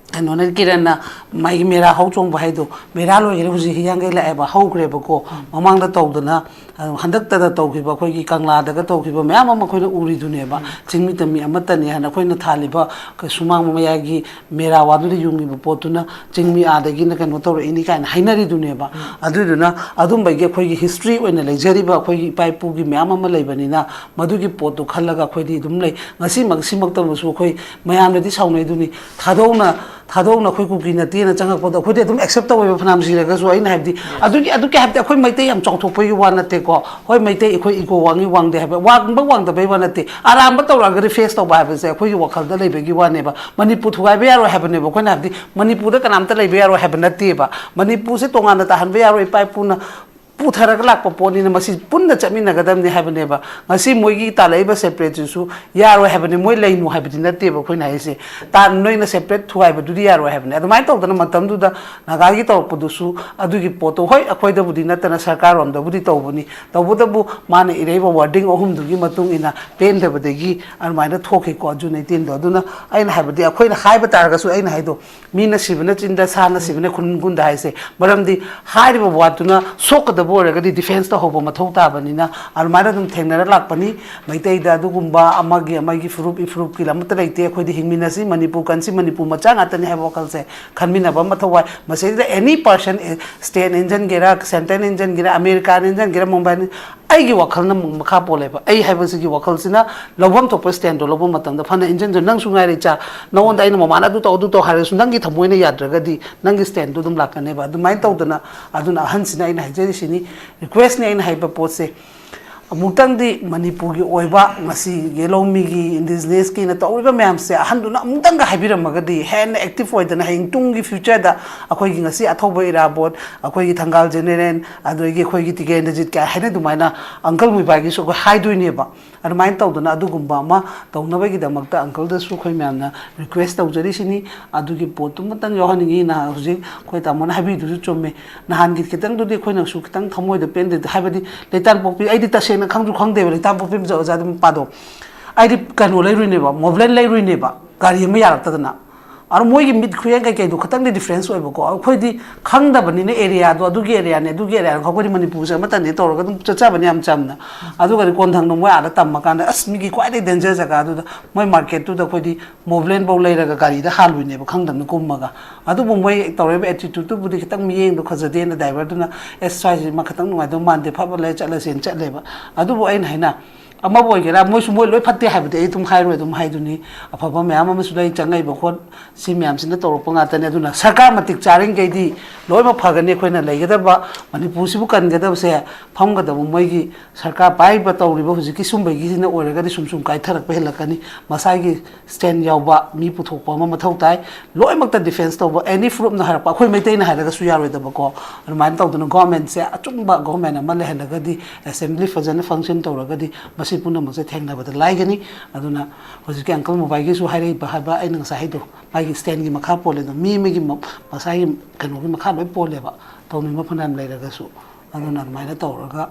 ꯀꯩꯅꯣꯅ, ꯀꯤꯔꯟꯅ ꯃꯥꯒꯤ ꯃꯦꯔꯥ ꯍꯧ ꯆꯣꯡꯕ ꯍꯥꯏꯗꯣ, ꯃꯦꯔꯥ ꯂꯣꯏꯈꯔꯦ, ꯍꯧꯖꯤꯛ ꯍꯤꯌꯥꯡꯒꯩ ꯂꯥꯛꯑꯦꯕ, ꯍꯧꯈ꯭ꯔꯦꯕꯀꯣ꯫ ꯃꯃꯥꯡꯗ ꯇꯧꯗꯅ, ꯑ, ꯍꯟꯗꯛꯇꯗ ꯇꯧꯈꯤꯕ, ꯑꯩꯈꯣꯏꯒꯤ ꯀꯪꯂꯥꯗꯒ ꯇꯧꯈꯤꯕ ꯃꯌꯥꯝ ꯑꯃ ꯑꯩꯈꯣꯏꯅ ꯎꯔꯤꯗꯨꯅꯦꯕ꯫ ꯆꯤꯡꯃꯤ ꯇꯝꯃꯤ ꯑꯃꯠꯇꯅꯤ ꯍꯥꯏꯅ ꯑꯩꯈꯣꯏꯅ ꯊꯥꯜꯂꯤꯕ ꯁꯨꯃꯥꯡ ꯃꯌꯥꯏꯒꯤ ꯃꯦꯔꯥ ꯋꯥꯗꯨꯗ ꯌꯨꯡꯉꯤꯕ ꯄꯣꯠꯇꯨꯅ ꯆꯤꯡꯃꯤ ꯑꯥꯗꯒꯤꯅ ꯀꯩꯅꯣ ꯇꯧꯔꯛꯏꯅꯤ ꯀꯥꯏꯅ ꯍꯥꯏꯅꯔꯤꯗꯨꯅꯦꯕ꯫ ꯑꯗꯨꯗꯨꯅ ꯑꯗꯨꯝꯕꯒꯤ ꯑꯩꯈꯣꯏꯒꯤ ꯍꯤꯁꯇ꯭ꯔꯤ ꯑꯣꯏꯅ ꯂꯩꯖꯔꯤꯕ ꯑꯩꯈꯣꯏꯒꯤ ꯏꯄꯥ ꯏꯄꯨꯒꯤ ꯃꯌꯥꯝ ꯑꯃ ꯂꯩꯕꯅꯤꯅ, ꯃꯗꯨꯒꯤ ꯄꯣꯠꯇꯨ ꯈꯜꯂꯒ ꯑꯩꯈꯣꯏꯗꯤ ꯑꯗꯨꯝ ꯂꯩ꯫ ꯉꯁꯤꯃꯛ ꯁꯤꯃꯛꯇꯃꯁꯨ ꯑꯩꯈꯣꯏ ꯃꯌꯥꯝꯅꯗꯤ ꯁꯥꯎꯅꯩꯗꯨꯅꯤ, ꯊꯥꯗꯣꯛꯅ ꯊꯥꯗꯣꯛꯅ ꯑꯩꯈꯣꯏ ꯀꯨꯀꯤ ꯅꯠꯇꯦꯅ ꯆꯪꯉꯛꯄꯗꯣ ꯑꯩꯈꯣꯏꯗꯤ ꯑꯗꯨꯝ ꯑꯦꯛꯁꯦꯞ ꯇꯧꯋꯦꯕ, ꯐꯅꯌꯥꯝ ꯁꯤꯔꯒꯁꯨ꯫ ꯑꯩꯅ ꯍꯥꯏꯕꯗꯤ, ꯑꯗꯨꯒꯤ ꯑꯗꯨꯒꯤ ꯍꯥꯏꯕꯗꯤ ꯑꯩꯈꯣꯏ ꯃꯩꯇꯩ ꯌꯥꯝ ꯆꯥꯎꯊꯣꯛꯄꯒꯤ ꯋꯥ ꯅꯠꯇꯦꯀꯣ꯫ ꯍꯣꯏ, ꯃꯩꯇꯩ ꯑꯩꯈꯣꯏ ꯏꯒꯣ ꯋꯥꯡꯉꯤ ꯋꯥꯡꯗꯦ ꯍꯥꯏꯕ, ꯋꯥꯡꯕ ꯋꯥꯡꯗꯕꯩ ꯋꯥ ꯅꯠꯇꯦ꯫ ꯑꯔꯥꯟꯕ ꯇꯧꯔꯛꯑꯒꯗꯤ ꯐꯦꯁ ꯇꯧꯕ ꯍꯥꯏꯕꯁꯦ ꯑꯩꯈꯣꯏꯒꯤ ꯋꯥꯈꯜꯗ ꯂꯩꯕꯒꯤ ꯋꯥꯅꯦꯕ꯫ ꯃꯅꯤꯄꯨꯔ ꯊꯨꯒꯥꯏꯕ ꯌꯥꯔꯣꯏ ꯍꯥꯏꯕꯅꯦꯕ ꯑꯩꯈꯣꯏꯅ ꯍꯥꯏꯕꯗꯤ, ꯃꯅꯤꯄꯨꯔꯗ ꯀꯅꯥꯝꯇ ꯂꯩꯕ ꯌꯥꯔꯣꯏ ꯍꯥꯏꯕ ꯅꯠꯇꯦꯕ꯫ ꯃꯅꯤꯄꯨꯔꯁꯦ ꯇꯣꯉꯥꯟꯅ ꯇꯥꯍꯟꯕ ꯌꯥꯔꯣꯏ, ꯏꯄꯥ ꯏꯄꯨꯅ ꯄꯨꯊꯔꯒ ꯂꯥꯛꯄ ꯄꯣꯠꯅꯤꯅ ꯃꯁꯤ ꯄꯨꯟꯅ ꯆꯠꯃꯤꯟꯅꯒꯗꯕꯅꯤ ꯍꯥꯏꯕꯅꯦꯕ꯫ ꯉꯁꯤ ꯃꯣꯏꯒꯤ ꯇꯥꯜꯂꯛꯏꯕ ꯁꯦꯄꯔꯦꯠꯁꯤꯁꯨ ꯌꯥꯔꯣꯏ ꯍꯥꯏꯕꯅꯤ, ꯃꯣꯏ ꯂꯩꯅꯨ ꯍꯥꯏꯕꯗꯤ ꯅꯠꯇꯦꯕ ꯑꯩꯈꯣꯏꯅ ꯍꯥꯏꯁꯦ꯫ ꯇꯥꯟ ꯅꯣꯏꯅ ꯁꯦꯄꯔꯦꯠ ꯊꯨꯒꯥꯏꯕꯗꯨꯗꯤ ꯌꯥꯔꯣꯏ ꯍꯥꯏꯕꯅꯤ꯫ ꯑꯗꯨꯃꯥꯏꯅ ꯇꯧꯗꯅ ꯃꯇꯝꯗꯨꯗ ꯅꯥꯒꯥꯒꯤ ꯇꯧꯔꯛꯄꯗꯨꯁꯨ ꯑꯗꯨꯒꯤ ꯄꯣꯠꯇꯣ, ꯍꯣꯏ, ꯑꯩꯈꯣꯏꯗꯕꯨꯗꯤ ꯅꯠꯇꯅ ꯁꯔꯀꯥꯔꯔꯣꯝꯗꯕꯨꯗꯤ ꯇꯧꯕꯅꯤ, ꯇꯧꯕꯇꯕꯨ ꯃꯥꯅ ꯏꯔꯛꯏꯕ ꯋꯥꯔꯗꯤꯡ ꯑꯍꯨꯝꯗꯨꯒꯤ ꯃꯇꯨꯡ ꯏꯟꯅ ꯄꯦꯟꯗꯕꯗꯒꯤ ꯑꯗꯨꯃꯥꯏꯅ ꯊꯣꯛꯈꯤꯀꯣ, ꯖꯨꯟ ꯑꯩꯠꯇꯤꯟꯗꯣ꯫ ꯑꯗꯨꯅ ꯑꯩꯅ ꯍꯥꯏꯕꯗꯤ, ꯑꯩꯈꯣꯏꯅ ꯍꯥꯏꯕ ꯇꯥꯔꯒꯁꯨ, ꯑꯩꯅ ꯍꯥꯏꯗꯣ, "ꯃꯤꯅ ꯁꯤꯕꯅ ꯆꯤꯟꯗ, ꯁꯥꯅ ꯁꯤꯕꯅ ꯈꯨꯟꯒꯨꯟꯗ" ꯍꯥꯏꯁꯦ꯫ ꯃꯔꯝꯗꯤ ꯍꯥꯏꯔꯤꯕ ꯋꯥꯗꯨꯅ ꯁꯣꯛꯀꯗꯕ ꯑꯣꯏꯔꯒꯗꯤ ꯗꯤꯐꯦꯟꯁ ꯇꯧꯍꯧꯕ ꯃꯊꯧ ꯇꯥꯕꯅꯤꯅ ꯑꯗꯨꯃꯥꯏꯅ ꯑꯗꯨꯝ ꯊꯦꯡꯅꯔ ꯂꯥꯛꯄꯅꯤ꯫ ꯃꯩꯇꯩꯗ ꯑꯗꯨꯒꯨꯝꯕ ꯑꯃꯒꯤ, ꯑꯃꯒꯤ ꯐꯨꯔꯨꯞ ꯏꯐꯨꯔꯨꯞꯀꯤ ꯑꯃꯠꯇ ꯂꯩꯇꯦ꯫ ꯑꯩꯈꯣꯏꯗꯤ ꯍꯤꯡꯃꯤꯟꯅꯁꯤ, ꯃꯅꯤꯄꯨꯔ ꯀꯟꯁꯤ, ꯃꯅꯤꯄꯨꯔ ꯃꯆꯥ ꯉꯥꯛꯇꯅꯤ ꯍꯥꯏꯕ ꯋꯥꯈꯜꯁꯦ ꯈꯟꯃꯤꯟꯅꯕ ꯑꯃ ꯃꯊꯧ ꯇꯥꯏ꯫ ꯃꯁꯤꯗꯩꯗ ꯑꯦꯅꯤ ꯄꯥꯔꯁꯟ, ꯁ꯭ꯇꯦꯠꯅ ꯏꯟꯖꯟꯒꯦꯔꯥ, ꯁꯦꯟꯇꯔꯅ ꯏꯟꯖꯟꯒꯦꯔꯥ, ꯑꯃꯦꯔꯤꯀꯥꯅ ꯏꯟꯖꯟꯒꯦꯔꯥ, ꯃꯨꯝꯕꯥꯏꯅ, ꯑꯩꯒꯤ ꯋꯥꯈꯜꯅ ꯃꯈꯥ ꯄꯣꯜꯂꯦꯕ꯫ ꯑꯩ ꯍꯥꯏꯕꯁꯤꯒꯤ ꯋꯥꯈꯜꯁꯤꯅ ꯂꯧꯐꯝ ꯊꯣꯛꯄ ꯁ꯭ꯇꯦꯟꯗꯣ ꯂꯧꯕ ꯃꯇꯝꯗ, ꯐꯅ ꯏꯟꯖꯟꯖ-, ꯅꯪꯁꯨ ꯉꯥꯏꯔꯦ ꯏꯆꯥ, ꯅꯉꯣꯟꯗ ꯑꯩꯅ ꯃꯃꯥꯅ ꯑꯗꯨ ꯇꯧ, ꯑꯗꯨ ꯇꯧ ꯍꯥꯏꯔꯁꯨ, ꯅꯪꯒꯤ ꯊꯃꯣꯏꯅ ꯌꯥꯗ꯭ꯔꯒꯗꯤ ꯅꯪꯒꯤ ꯁ꯭ꯇꯦꯟꯗꯣ ꯑꯗꯨꯝ ꯂꯥꯛꯀꯅꯦꯕ꯫ ꯑꯗꯨꯃꯥꯏꯅ ꯇꯧꯗꯅ, ꯑꯗꯨꯅ ꯑꯍꯟꯁꯤꯅ ꯑꯩꯅ ꯍꯥꯏꯖꯔꯤꯁꯤꯅꯤ, ꯔꯤꯀ꯭ꯋꯦꯁꯅꯤ ꯑꯩꯅ ꯍꯥꯏꯕ ꯄꯣꯠꯁꯦ꯫ ꯑꯃꯨꯛꯇꯪꯗꯤ ꯃꯅꯤꯄꯨꯔꯒꯤ ꯑꯣꯏꯕ ꯉꯁꯤ ꯌꯦꯂꯧꯃꯤꯒꯤ, ꯏꯟꯗꯤꯖꯤꯅꯁꯀꯤꯅ ꯇꯧꯔꯤꯕ ꯃꯌꯥꯝꯁꯦ ꯑꯍꯟꯗꯨꯅ ꯑꯃꯨꯛꯇꯪꯒ ꯍꯥꯏꯕꯤꯔꯝꯃꯒꯗꯤ ꯍꯦꯟꯅ ꯑꯦꯛꯇꯤꯚ ꯑꯣꯏꯗꯅ ꯍꯌꯦꯡ ꯇꯨꯡꯒꯤ ꯐ꯭ꯌꯨꯆꯔꯗ ꯑꯩꯈꯣꯏꯒꯤ ꯉꯁꯤ ꯑꯊꯧꯕ ꯏꯔꯥꯕꯣꯠ, ꯑꯩꯈꯣꯏꯒꯤ ꯊꯪꯒꯥꯜ ꯖꯦꯅꯦꯔꯦꯜ, ꯑꯗꯒꯤ ꯑꯩꯈꯣꯏꯒꯤ ꯇꯤꯀꯦꯟꯗ꯭ꯔꯖꯤꯠ ꯀꯥꯏ ꯍꯥꯏꯅ ꯑꯗꯨꯃꯥꯏꯅ ꯑꯪꯀꯜ ꯃꯣꯏꯕꯥꯒꯤꯁꯨ ꯑꯩꯈꯣꯏ ꯍꯥꯏꯗꯣꯏꯅꯦꯕ꯫ ꯑꯗꯨꯃꯥꯏꯅ ꯇꯧꯗꯅ ꯑꯗꯨꯒꯨꯝꯕ ꯑꯃ ꯇꯧꯅꯕꯒꯤꯗꯃꯛꯇ ꯑꯪꯀꯜꯗꯁꯨ ꯑꯩꯈꯣꯏ ꯃꯌꯥꯝꯅ ꯔꯤꯀ꯭ꯋꯦꯁ ꯇꯧꯖꯔꯤꯁꯤꯅꯤ꯫ ꯑꯗꯨꯒꯤ ꯄꯣꯠꯇꯨꯃꯇꯪ ꯌꯥꯎꯍꯟꯅꯤꯡꯉꯤ꯫ ꯅꯍꯥꯟ ꯍꯧꯖꯤꯛ ꯑꯩꯈꯣꯏ ꯇꯥꯃꯣꯅ ꯍꯥꯏꯕꯤꯗꯨꯁꯨ ꯆꯨꯝꯃꯦ꯫ ꯅꯍꯥꯟꯒꯤ ꯈꯤꯇꯪꯗꯨꯗꯤ ꯑꯩꯈꯣꯏꯅꯁꯨ ꯈꯤꯇꯪ ꯊꯃꯣꯏꯗ ꯄꯦꯟꯗꯦ꯫ ꯍꯥꯏꯕꯗꯤ ꯂꯩꯇꯥꯟꯄꯣꯛꯄꯤ, ꯑꯩꯗꯤ ꯇꯁꯦꯡꯅ ꯈꯪꯁꯨ ꯈꯪꯗꯦꯕ ꯂꯩꯇꯥꯟꯄꯣꯛꯄꯤ ꯑꯣꯖꯥ, ꯑꯣꯖꯥ ꯑꯗꯨ ꯃꯄꯥꯗꯣ꯫ ꯑꯩꯗꯤ ꯀꯩꯅꯣ ꯂꯩꯔꯨꯏꯅꯦꯕ, ꯃꯣꯕ꯭ꯂꯦꯟ ꯂꯩꯔꯨꯏꯅꯦꯕ, ꯒꯥꯔꯤ ꯑꯃ ꯌꯥꯔꯛꯇꯗꯅ꯫ ꯑꯗꯣ ꯃꯣꯏꯒꯤ ꯃꯤꯠ ꯈꯨꯌꯦꯡ ꯀꯩꯀꯩꯗꯣ ꯈꯤꯇꯪꯗꯤ ꯗꯤꯐ꯭ꯔꯦꯟꯁ ꯑꯣꯏꯕꯀꯣ꯫ ꯑꯩꯈꯣꯏꯗꯤ ꯈꯪꯗꯕꯅꯤꯅ ꯑꯦꯔꯤꯌꯥꯗꯣ, ꯑꯗꯨꯒꯤ ꯑꯦꯔꯤꯌꯥꯅꯦ, ꯑꯗꯨꯒꯤ ꯑꯦꯔꯤꯌꯥꯅꯦ, ꯑꯩꯈꯣꯏꯗꯤ ꯃꯅꯤꯄꯨꯔꯁꯦ ꯑꯃꯠꯇꯅꯦ ꯇꯧꯔꯒ ꯑꯗꯨꯝ ꯆꯠꯆꯕꯅꯦ ꯌꯥꯝ ꯆꯝꯅ꯫ ꯑꯗꯨꯒꯗꯤ ꯀꯣꯟꯊꯪꯗ ꯃꯣꯏ ꯑꯥꯗ ꯇꯝꯃꯀꯥꯟꯗ, "ꯑꯁ, ꯃꯤꯒꯤ ꯈ꯭ꯋꯥꯏꯗꯒꯤ ꯗꯦꯟꯖꯔ ꯖꯒꯥꯗꯨꯗ ꯃꯣꯏ ꯃꯥꯔꯀꯦꯠꯇꯨꯗ ꯑꯩꯈꯣꯏꯗꯤ ꯃꯣꯕ꯭ꯂꯦꯟꯐꯧ ꯂꯩꯔꯒ ꯒꯥꯔꯤꯗ ꯍꯥꯜꯂꯨꯏꯅꯦꯕ ꯈꯪꯗꯕꯅ ꯀꯨꯝꯃꯒ"꯫ ꯑꯗꯨꯕꯨ ꯃꯣꯏ ꯇꯧꯔꯛꯏꯕ ꯑꯦꯇꯤꯇ꯭ꯌꯨꯠꯇꯨꯕꯨꯗꯤ ꯈꯤꯇꯪ ꯃꯤꯠꯌꯦꯡꯗꯣ ꯐꯖꯗꯦꯅ ꯗ꯭ꯔꯥꯏꯚꯔꯗꯨꯅ, "ꯑꯦꯁ, ꯁ꯭ꯋꯥꯏꯁꯤꯃ ꯈꯤꯇꯪ ꯅꯨꯡꯉꯥꯏꯗꯧ ꯃꯥꯟꯗꯦ, ꯐꯕ ꯂꯩꯔ ꯆꯠꯂꯁꯦꯅ" ꯆꯠꯂꯦꯕ꯫ ꯑꯗꯨꯕꯨ ꯑꯩꯅ ꯍꯥꯏꯅ, ꯑꯃꯕꯨ ꯑꯣꯏꯒꯦꯔꯥ, ꯃꯣꯏꯁꯨ ꯃꯣꯏ ꯂꯣꯏ ꯐꯠꯇꯦ ꯍꯥꯏꯕꯗꯤ ꯑꯩ ꯑꯗꯨꯝ ꯍꯥꯏꯔꯣꯏ, ꯑꯗꯨꯝ ꯍꯥꯏꯗꯨꯅꯤ꯫ ꯑꯐꯕ ꯃꯌꯥꯝ ꯑꯃꯁꯨ ꯂꯩ, ꯆꯪꯉꯛꯏꯕ ꯈꯣꯠ ꯁꯤ ꯃꯌꯥꯝꯁꯤꯅ ꯇꯧꯔꯛꯄ ꯉꯥꯛꯇꯅꯤ꯫ ꯑꯗꯨꯅ ꯁꯔꯀꯥꯔ ꯃꯇꯤꯛ ꯆꯥꯔꯤꯈꯩꯗꯤ ꯂꯣꯏꯅꯃꯛ ꯐꯒꯅꯤ꯫ ꯑꯩꯈꯣꯏꯅ ꯂꯩꯒꯗꯕ, ꯃꯅꯤꯄꯨꯔꯁꯤꯕꯨ ꯀꯟꯒꯗꯕꯁꯦ, ꯐꯝꯒꯗꯕ ꯃꯣꯏꯒꯤ ꯁꯔꯀꯥꯔ ꯄꯥꯏꯔꯤꯕ ꯇꯧꯔꯤꯕ ꯍꯧꯖꯤꯛꯀꯤ ꯁꯨꯝꯕꯒꯤꯁꯤꯅ ꯑꯣꯏꯔꯒꯗꯤ ꯁꯨꯝ ꯁꯨꯝ ꯀꯥꯏꯊꯔꯛꯄ ꯍꯦꯜꯂꯛꯀꯅꯤ꯫ ꯃꯁꯥꯒꯤ stand ꯌꯥꯎꯕ ꯃꯤ ꯄꯨꯊꯣꯛꯄ ꯑꯃ ꯃꯊꯧ ꯇꯥꯏ꯫ ꯂꯣꯏꯅꯃꯛꯇ defence ꯇꯧꯕ, any ꯐꯨꯔꯨꯞꯅ ꯍꯥꯏꯔꯛꯄ, ꯑꯩꯈꯣꯏ ꯃꯩꯇꯩꯅ ꯍꯥꯏꯔꯒꯁꯨ ꯌꯥꯔꯣꯏꯗꯕꯀꯣ꯫ ꯑꯗꯨꯃꯥꯏꯅ ꯇꯧꯗꯅ government ꯁꯦ ꯑꯆꯨꯝꯕ government ꯑꯃ ꯂꯩꯍꯜꯂꯒꯗꯤ, assembly ꯐꯖꯅ function ꯇꯧꯔꯒꯗꯤ ꯃꯁꯤ ꯄꯨꯝꯅꯃꯛꯁꯦ ꯊꯦꯡꯅꯕꯗ ꯂꯥꯏꯒꯅꯤ꯫ ꯑꯗꯨꯅ ꯍꯧꯖꯤꯛꯀꯤ uncle ꯃꯣꯕꯥꯏꯒꯤꯁꯨ ꯍꯥꯏꯔꯛꯏꯕ ꯍꯥꯏꯕ ꯑꯩꯅ ꯉꯁꯥꯏ ꯍꯥꯏꯗꯣ, ꯃꯥꯒꯤ stand ꯒꯤ ꯃꯈꯥ ꯄꯣꯜꯂꯦ꯫ ꯑꯗꯣ ꯃꯤ ꯑꯃꯒꯤ ꯃ-, ꯃꯁꯥꯒꯤ ꯀꯩꯅꯣꯒꯤ ꯃꯈꯥ ꯂꯣꯏ ꯄꯣꯜꯂꯦꯕ, ꯇꯧꯅꯤꯡꯕ ꯐꯅꯌꯥꯝ ꯂꯩꯔꯒꯁꯨ꯫ ꯑꯗꯨꯅ ꯑꯗꯨꯃꯥꯏꯅ ꯇꯧꯔꯒ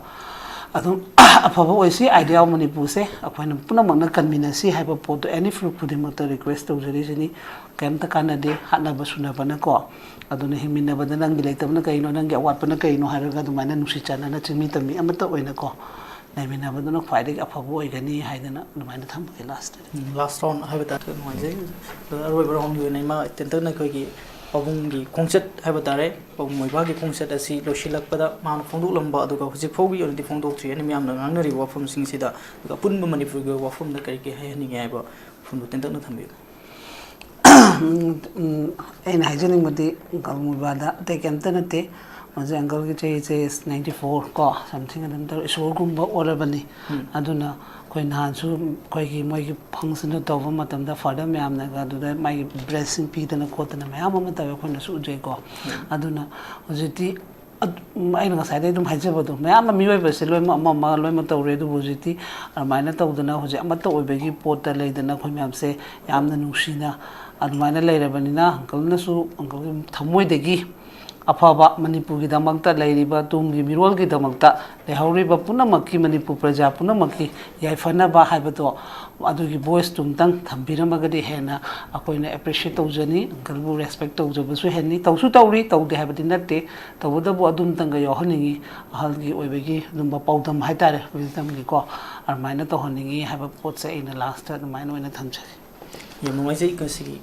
ꯑꯗꯨꯝ ꯑꯐꯕ ꯑꯣꯏꯁꯤ꯫ Idea of ꯃꯅꯤꯄꯨꯔꯁꯦ ꯑꯩꯈꯣꯏꯅ ꯄꯨꯝꯅꯃꯛꯅ ꯀꯟꯃꯤꯟꯅꯁꯤ ꯍꯥꯏꯕ ꯄꯣꯠꯇꯣ any ꯐꯨꯔꯨꯞ ꯈꯨꯗꯤꯡꯃꯛꯇ request ꯇꯧꯖꯔꯤꯁꯤꯅꯤ꯫ ꯀꯩꯝꯇ ꯀꯥꯟꯅꯗꯦ ꯍꯥꯠꯅꯕ ꯁꯨꯅꯕꯅꯀꯣ꯫ ꯑꯗꯨꯅ ꯍꯤꯡꯃꯤꯟꯅꯕꯗ ꯅꯪꯒꯤ ꯂꯩꯇꯕꯅ ꯀꯩꯅꯣ, ꯅꯪꯒꯤ ꯑꯋꯥꯠꯄꯅ ꯀꯩꯅꯣ ꯍꯥꯏꯔꯒ ꯑꯗꯨꯃꯥꯏꯅ ꯅꯨꯡꯁꯤ ꯆꯥꯟꯅꯅ ꯆꯤꯡꯃꯤ ꯇꯝꯃꯤ ꯑꯃꯠꯇ ꯑꯣꯏꯅꯀꯣ ꯂꯩꯃꯤꯟꯅꯕꯗꯨꯅ ꯈ꯭ꯋꯥꯏꯗꯒꯤ ꯑꯐꯕ ꯑꯣꯏꯒꯅꯤ ꯍꯥꯏꯗꯅ ꯑꯗꯨꯃꯥꯏꯅ ꯊꯝꯕꯒꯤ last ꯇꯗꯤ꯫ Last round ꯍꯥꯏꯕ ꯇꯥꯔꯦ, ꯅꯨꯡꯉꯥꯏꯖꯩ꯫ ꯑꯗꯣ ꯑꯔꯣꯏꯕ round ꯒꯤ ꯑꯣꯏꯅ ꯏꯃꯥ ꯏꯊꯟꯇꯛꯅ ꯑꯩꯈꯣꯏꯒꯤ ꯄꯥꯕꯨꯡꯒꯤ ꯈꯣꯡꯆꯠ ꯍꯥꯏꯕ ꯇꯥꯔꯦ, ꯄꯥꯕꯨꯡ ꯃꯣꯏꯕꯥꯒꯤ ꯈꯣꯡꯆꯠ ꯑꯁꯤ ꯂꯣꯏꯁꯤꯜꯂꯛꯄꯗ ꯃꯥꯅ ꯐꯣꯡꯗꯣꯛꯂꯝꯕ, ꯑꯗꯨꯒ ꯍꯧꯖꯤꯛ ꯐꯥꯎꯒꯤ ꯑꯣꯏꯅꯗꯤ ꯐꯣꯡꯗꯣꯛꯇ꯭ꯔꯤ, ꯑꯩꯅ ꯃꯤꯌꯥꯝꯅ ꯉꯥꯡꯅꯔꯤꯕ ꯋꯥꯐꯝꯁꯤꯡꯁꯤꯗ, ꯑꯗꯨꯒ ꯑꯄꯨꯟꯕ ꯃꯅꯤꯄꯨꯔꯒꯤ ꯑꯣꯏꯕ ꯋꯥꯐꯝꯗ ꯀꯔꯤ ꯀꯔꯤ ꯍꯥꯏꯍꯟꯅꯤꯡꯉꯦ ꯍꯥꯏꯕ ꯋꯥꯐꯝꯗꯨ ꯇꯦꯟꯇꯛꯅ ꯊꯝꯕꯤꯌꯨ꯫ ꯎꯝ, ꯎꯝ, ꯑꯩꯅ ꯍꯥꯏꯖꯅꯤꯡꯕꯗꯤ uncle ꯃꯣꯏꯕꯥꯗ ꯑꯇꯩ ꯀꯩꯝꯇ ꯅꯠꯇꯦ꯫ ꯍꯧꯖꯤꯛ uncle ꯒꯤ ꯆꯍꯤꯁꯦ ninety four ꯀꯣ, something ꯑꯗꯨꯝ ꯇꯧꯔ, ꯏꯁꯣꯔꯒꯨꯝꯕ ꯑꯣꯜꯂꯕꯅꯤ꯫ ꯎꯝ꯫ ꯑꯗꯨꯅ ꯑꯩꯈꯣꯏ ꯅꯍꯥꯟꯁꯨ ꯑꯩꯈꯣꯏꯒꯤ ꯃꯣꯏꯒꯤ function ꯇꯧꯕ ꯃꯇꯝꯗ father ꯃꯌꯥꯝꯅꯒ ꯑꯗꯨꯗ ꯃꯥꯒꯤ blessing ꯄꯤꯗꯅ ꯈꯣꯠꯇꯅ ꯃꯌꯥꯝ ꯑꯃ ꯇꯧꯋꯦ, ꯑꯩꯈꯣꯏꯅꯁꯨ ꯎꯖꯩꯀꯣ꯫ ꯎꯝ꯫ ꯑꯗꯨꯅ ꯍꯧꯖꯤꯛꯇꯤ ꯑꯗ-, ꯎꯝ, ꯑꯩꯅ ꯉꯁꯥꯏꯗꯩ ꯑꯗꯨꯝ ꯍꯥꯏꯖꯕꯗꯣ, ꯃꯌꯥꯝ ꯑꯃ ꯃꯤꯑꯣꯏꯕꯁꯦ ꯂꯣꯏꯅꯃꯛ ꯑꯃ ꯑꯃ ꯂꯣꯏꯅꯃꯛ ꯇꯧꯔꯦ, ꯑꯗꯨꯕꯨ ꯍꯧꯖꯤꯛꯇꯤ ꯑꯗꯨꯃꯥꯏꯅ ꯇꯧꯗꯅ ꯍꯧꯖꯤꯛ ꯑꯃꯠꯇ ꯑꯣꯏꯕꯒꯤ ꯄꯣꯠꯇ ꯂꯩꯗꯅ ꯑꯩꯈꯣꯏ ꯃꯌꯥꯝꯁꯦ ꯌꯥꯝꯅ ꯅꯨꯡꯁꯤꯅ ꯑꯗꯨꯃꯥꯏꯅ ꯂꯩꯔꯕꯅꯤꯅ, uncle ꯅꯁꯨ uncle ꯒꯤ ꯊꯃꯣꯏꯗꯒꯤ ꯑꯐꯕ ꯃꯅꯤꯄꯨꯔꯒꯤꯗꯃꯛꯇ, ꯂꯩꯔꯤꯕ ꯇꯨꯡꯒꯤ ꯃꯤꯔꯣꯜꯒꯤꯗꯃꯛꯇ, ꯂꯩꯍꯧꯔꯤꯕ ꯄꯨꯝꯅꯃꯛꯀꯤ, ꯃꯅꯤꯄꯨꯔ ꯄ꯭ꯔꯖꯥ ꯄꯨꯝꯅꯃꯛꯀꯤ ꯌꯥꯏꯐꯅꯕ ꯍꯥꯏꯕꯗꯣ, ꯑꯗꯨꯒꯤ voice ꯇꯨꯝꯇꯪ ꯊꯝꯕꯤꯔꯝꯃꯒꯗꯤ ꯍꯦꯟꯅ ꯑꯩꯈꯣꯏꯅ appreciate ꯇꯧꯖꯅꯤ, uncle ꯕꯨ respect ꯇꯧꯖꯕꯁꯨ ꯍꯦꯟꯅꯤ꯫ ꯇꯧꯁꯨ ꯇꯧꯔꯤ, ꯇꯧꯗꯦ ꯍꯥꯏꯕꯗꯤ ꯅꯠꯇꯦ, ꯇꯧꯕꯇꯕꯨ ꯑꯗꯨꯝꯇꯪꯒ ꯌꯥꯎꯍꯟꯅꯤꯡꯉꯤ, ꯑꯍꯜꯒꯤ ꯑꯣꯏꯕꯒꯤ ꯑꯗꯨꯝꯕ ꯄꯥꯎꯗꯝ ꯍꯥꯏꯇꯥꯔꯦ, wisdom ꯒꯤꯀꯣ, ꯑꯗꯨꯃꯥꯏꯅ ꯇꯧꯍꯟꯅꯤꯡꯉꯤ ꯍꯥꯏꯕ ꯄꯣꯠꯁꯦ ꯑꯩꯅ last ꯑꯗꯨꯃꯥꯏꯅ ꯑꯣꯏꯅ ꯊꯝꯖꯒꯦ꯫ ꯌꯥꯝ ꯅꯨꯡꯉꯥꯏꯖꯩ ꯉꯁꯤꯒꯤ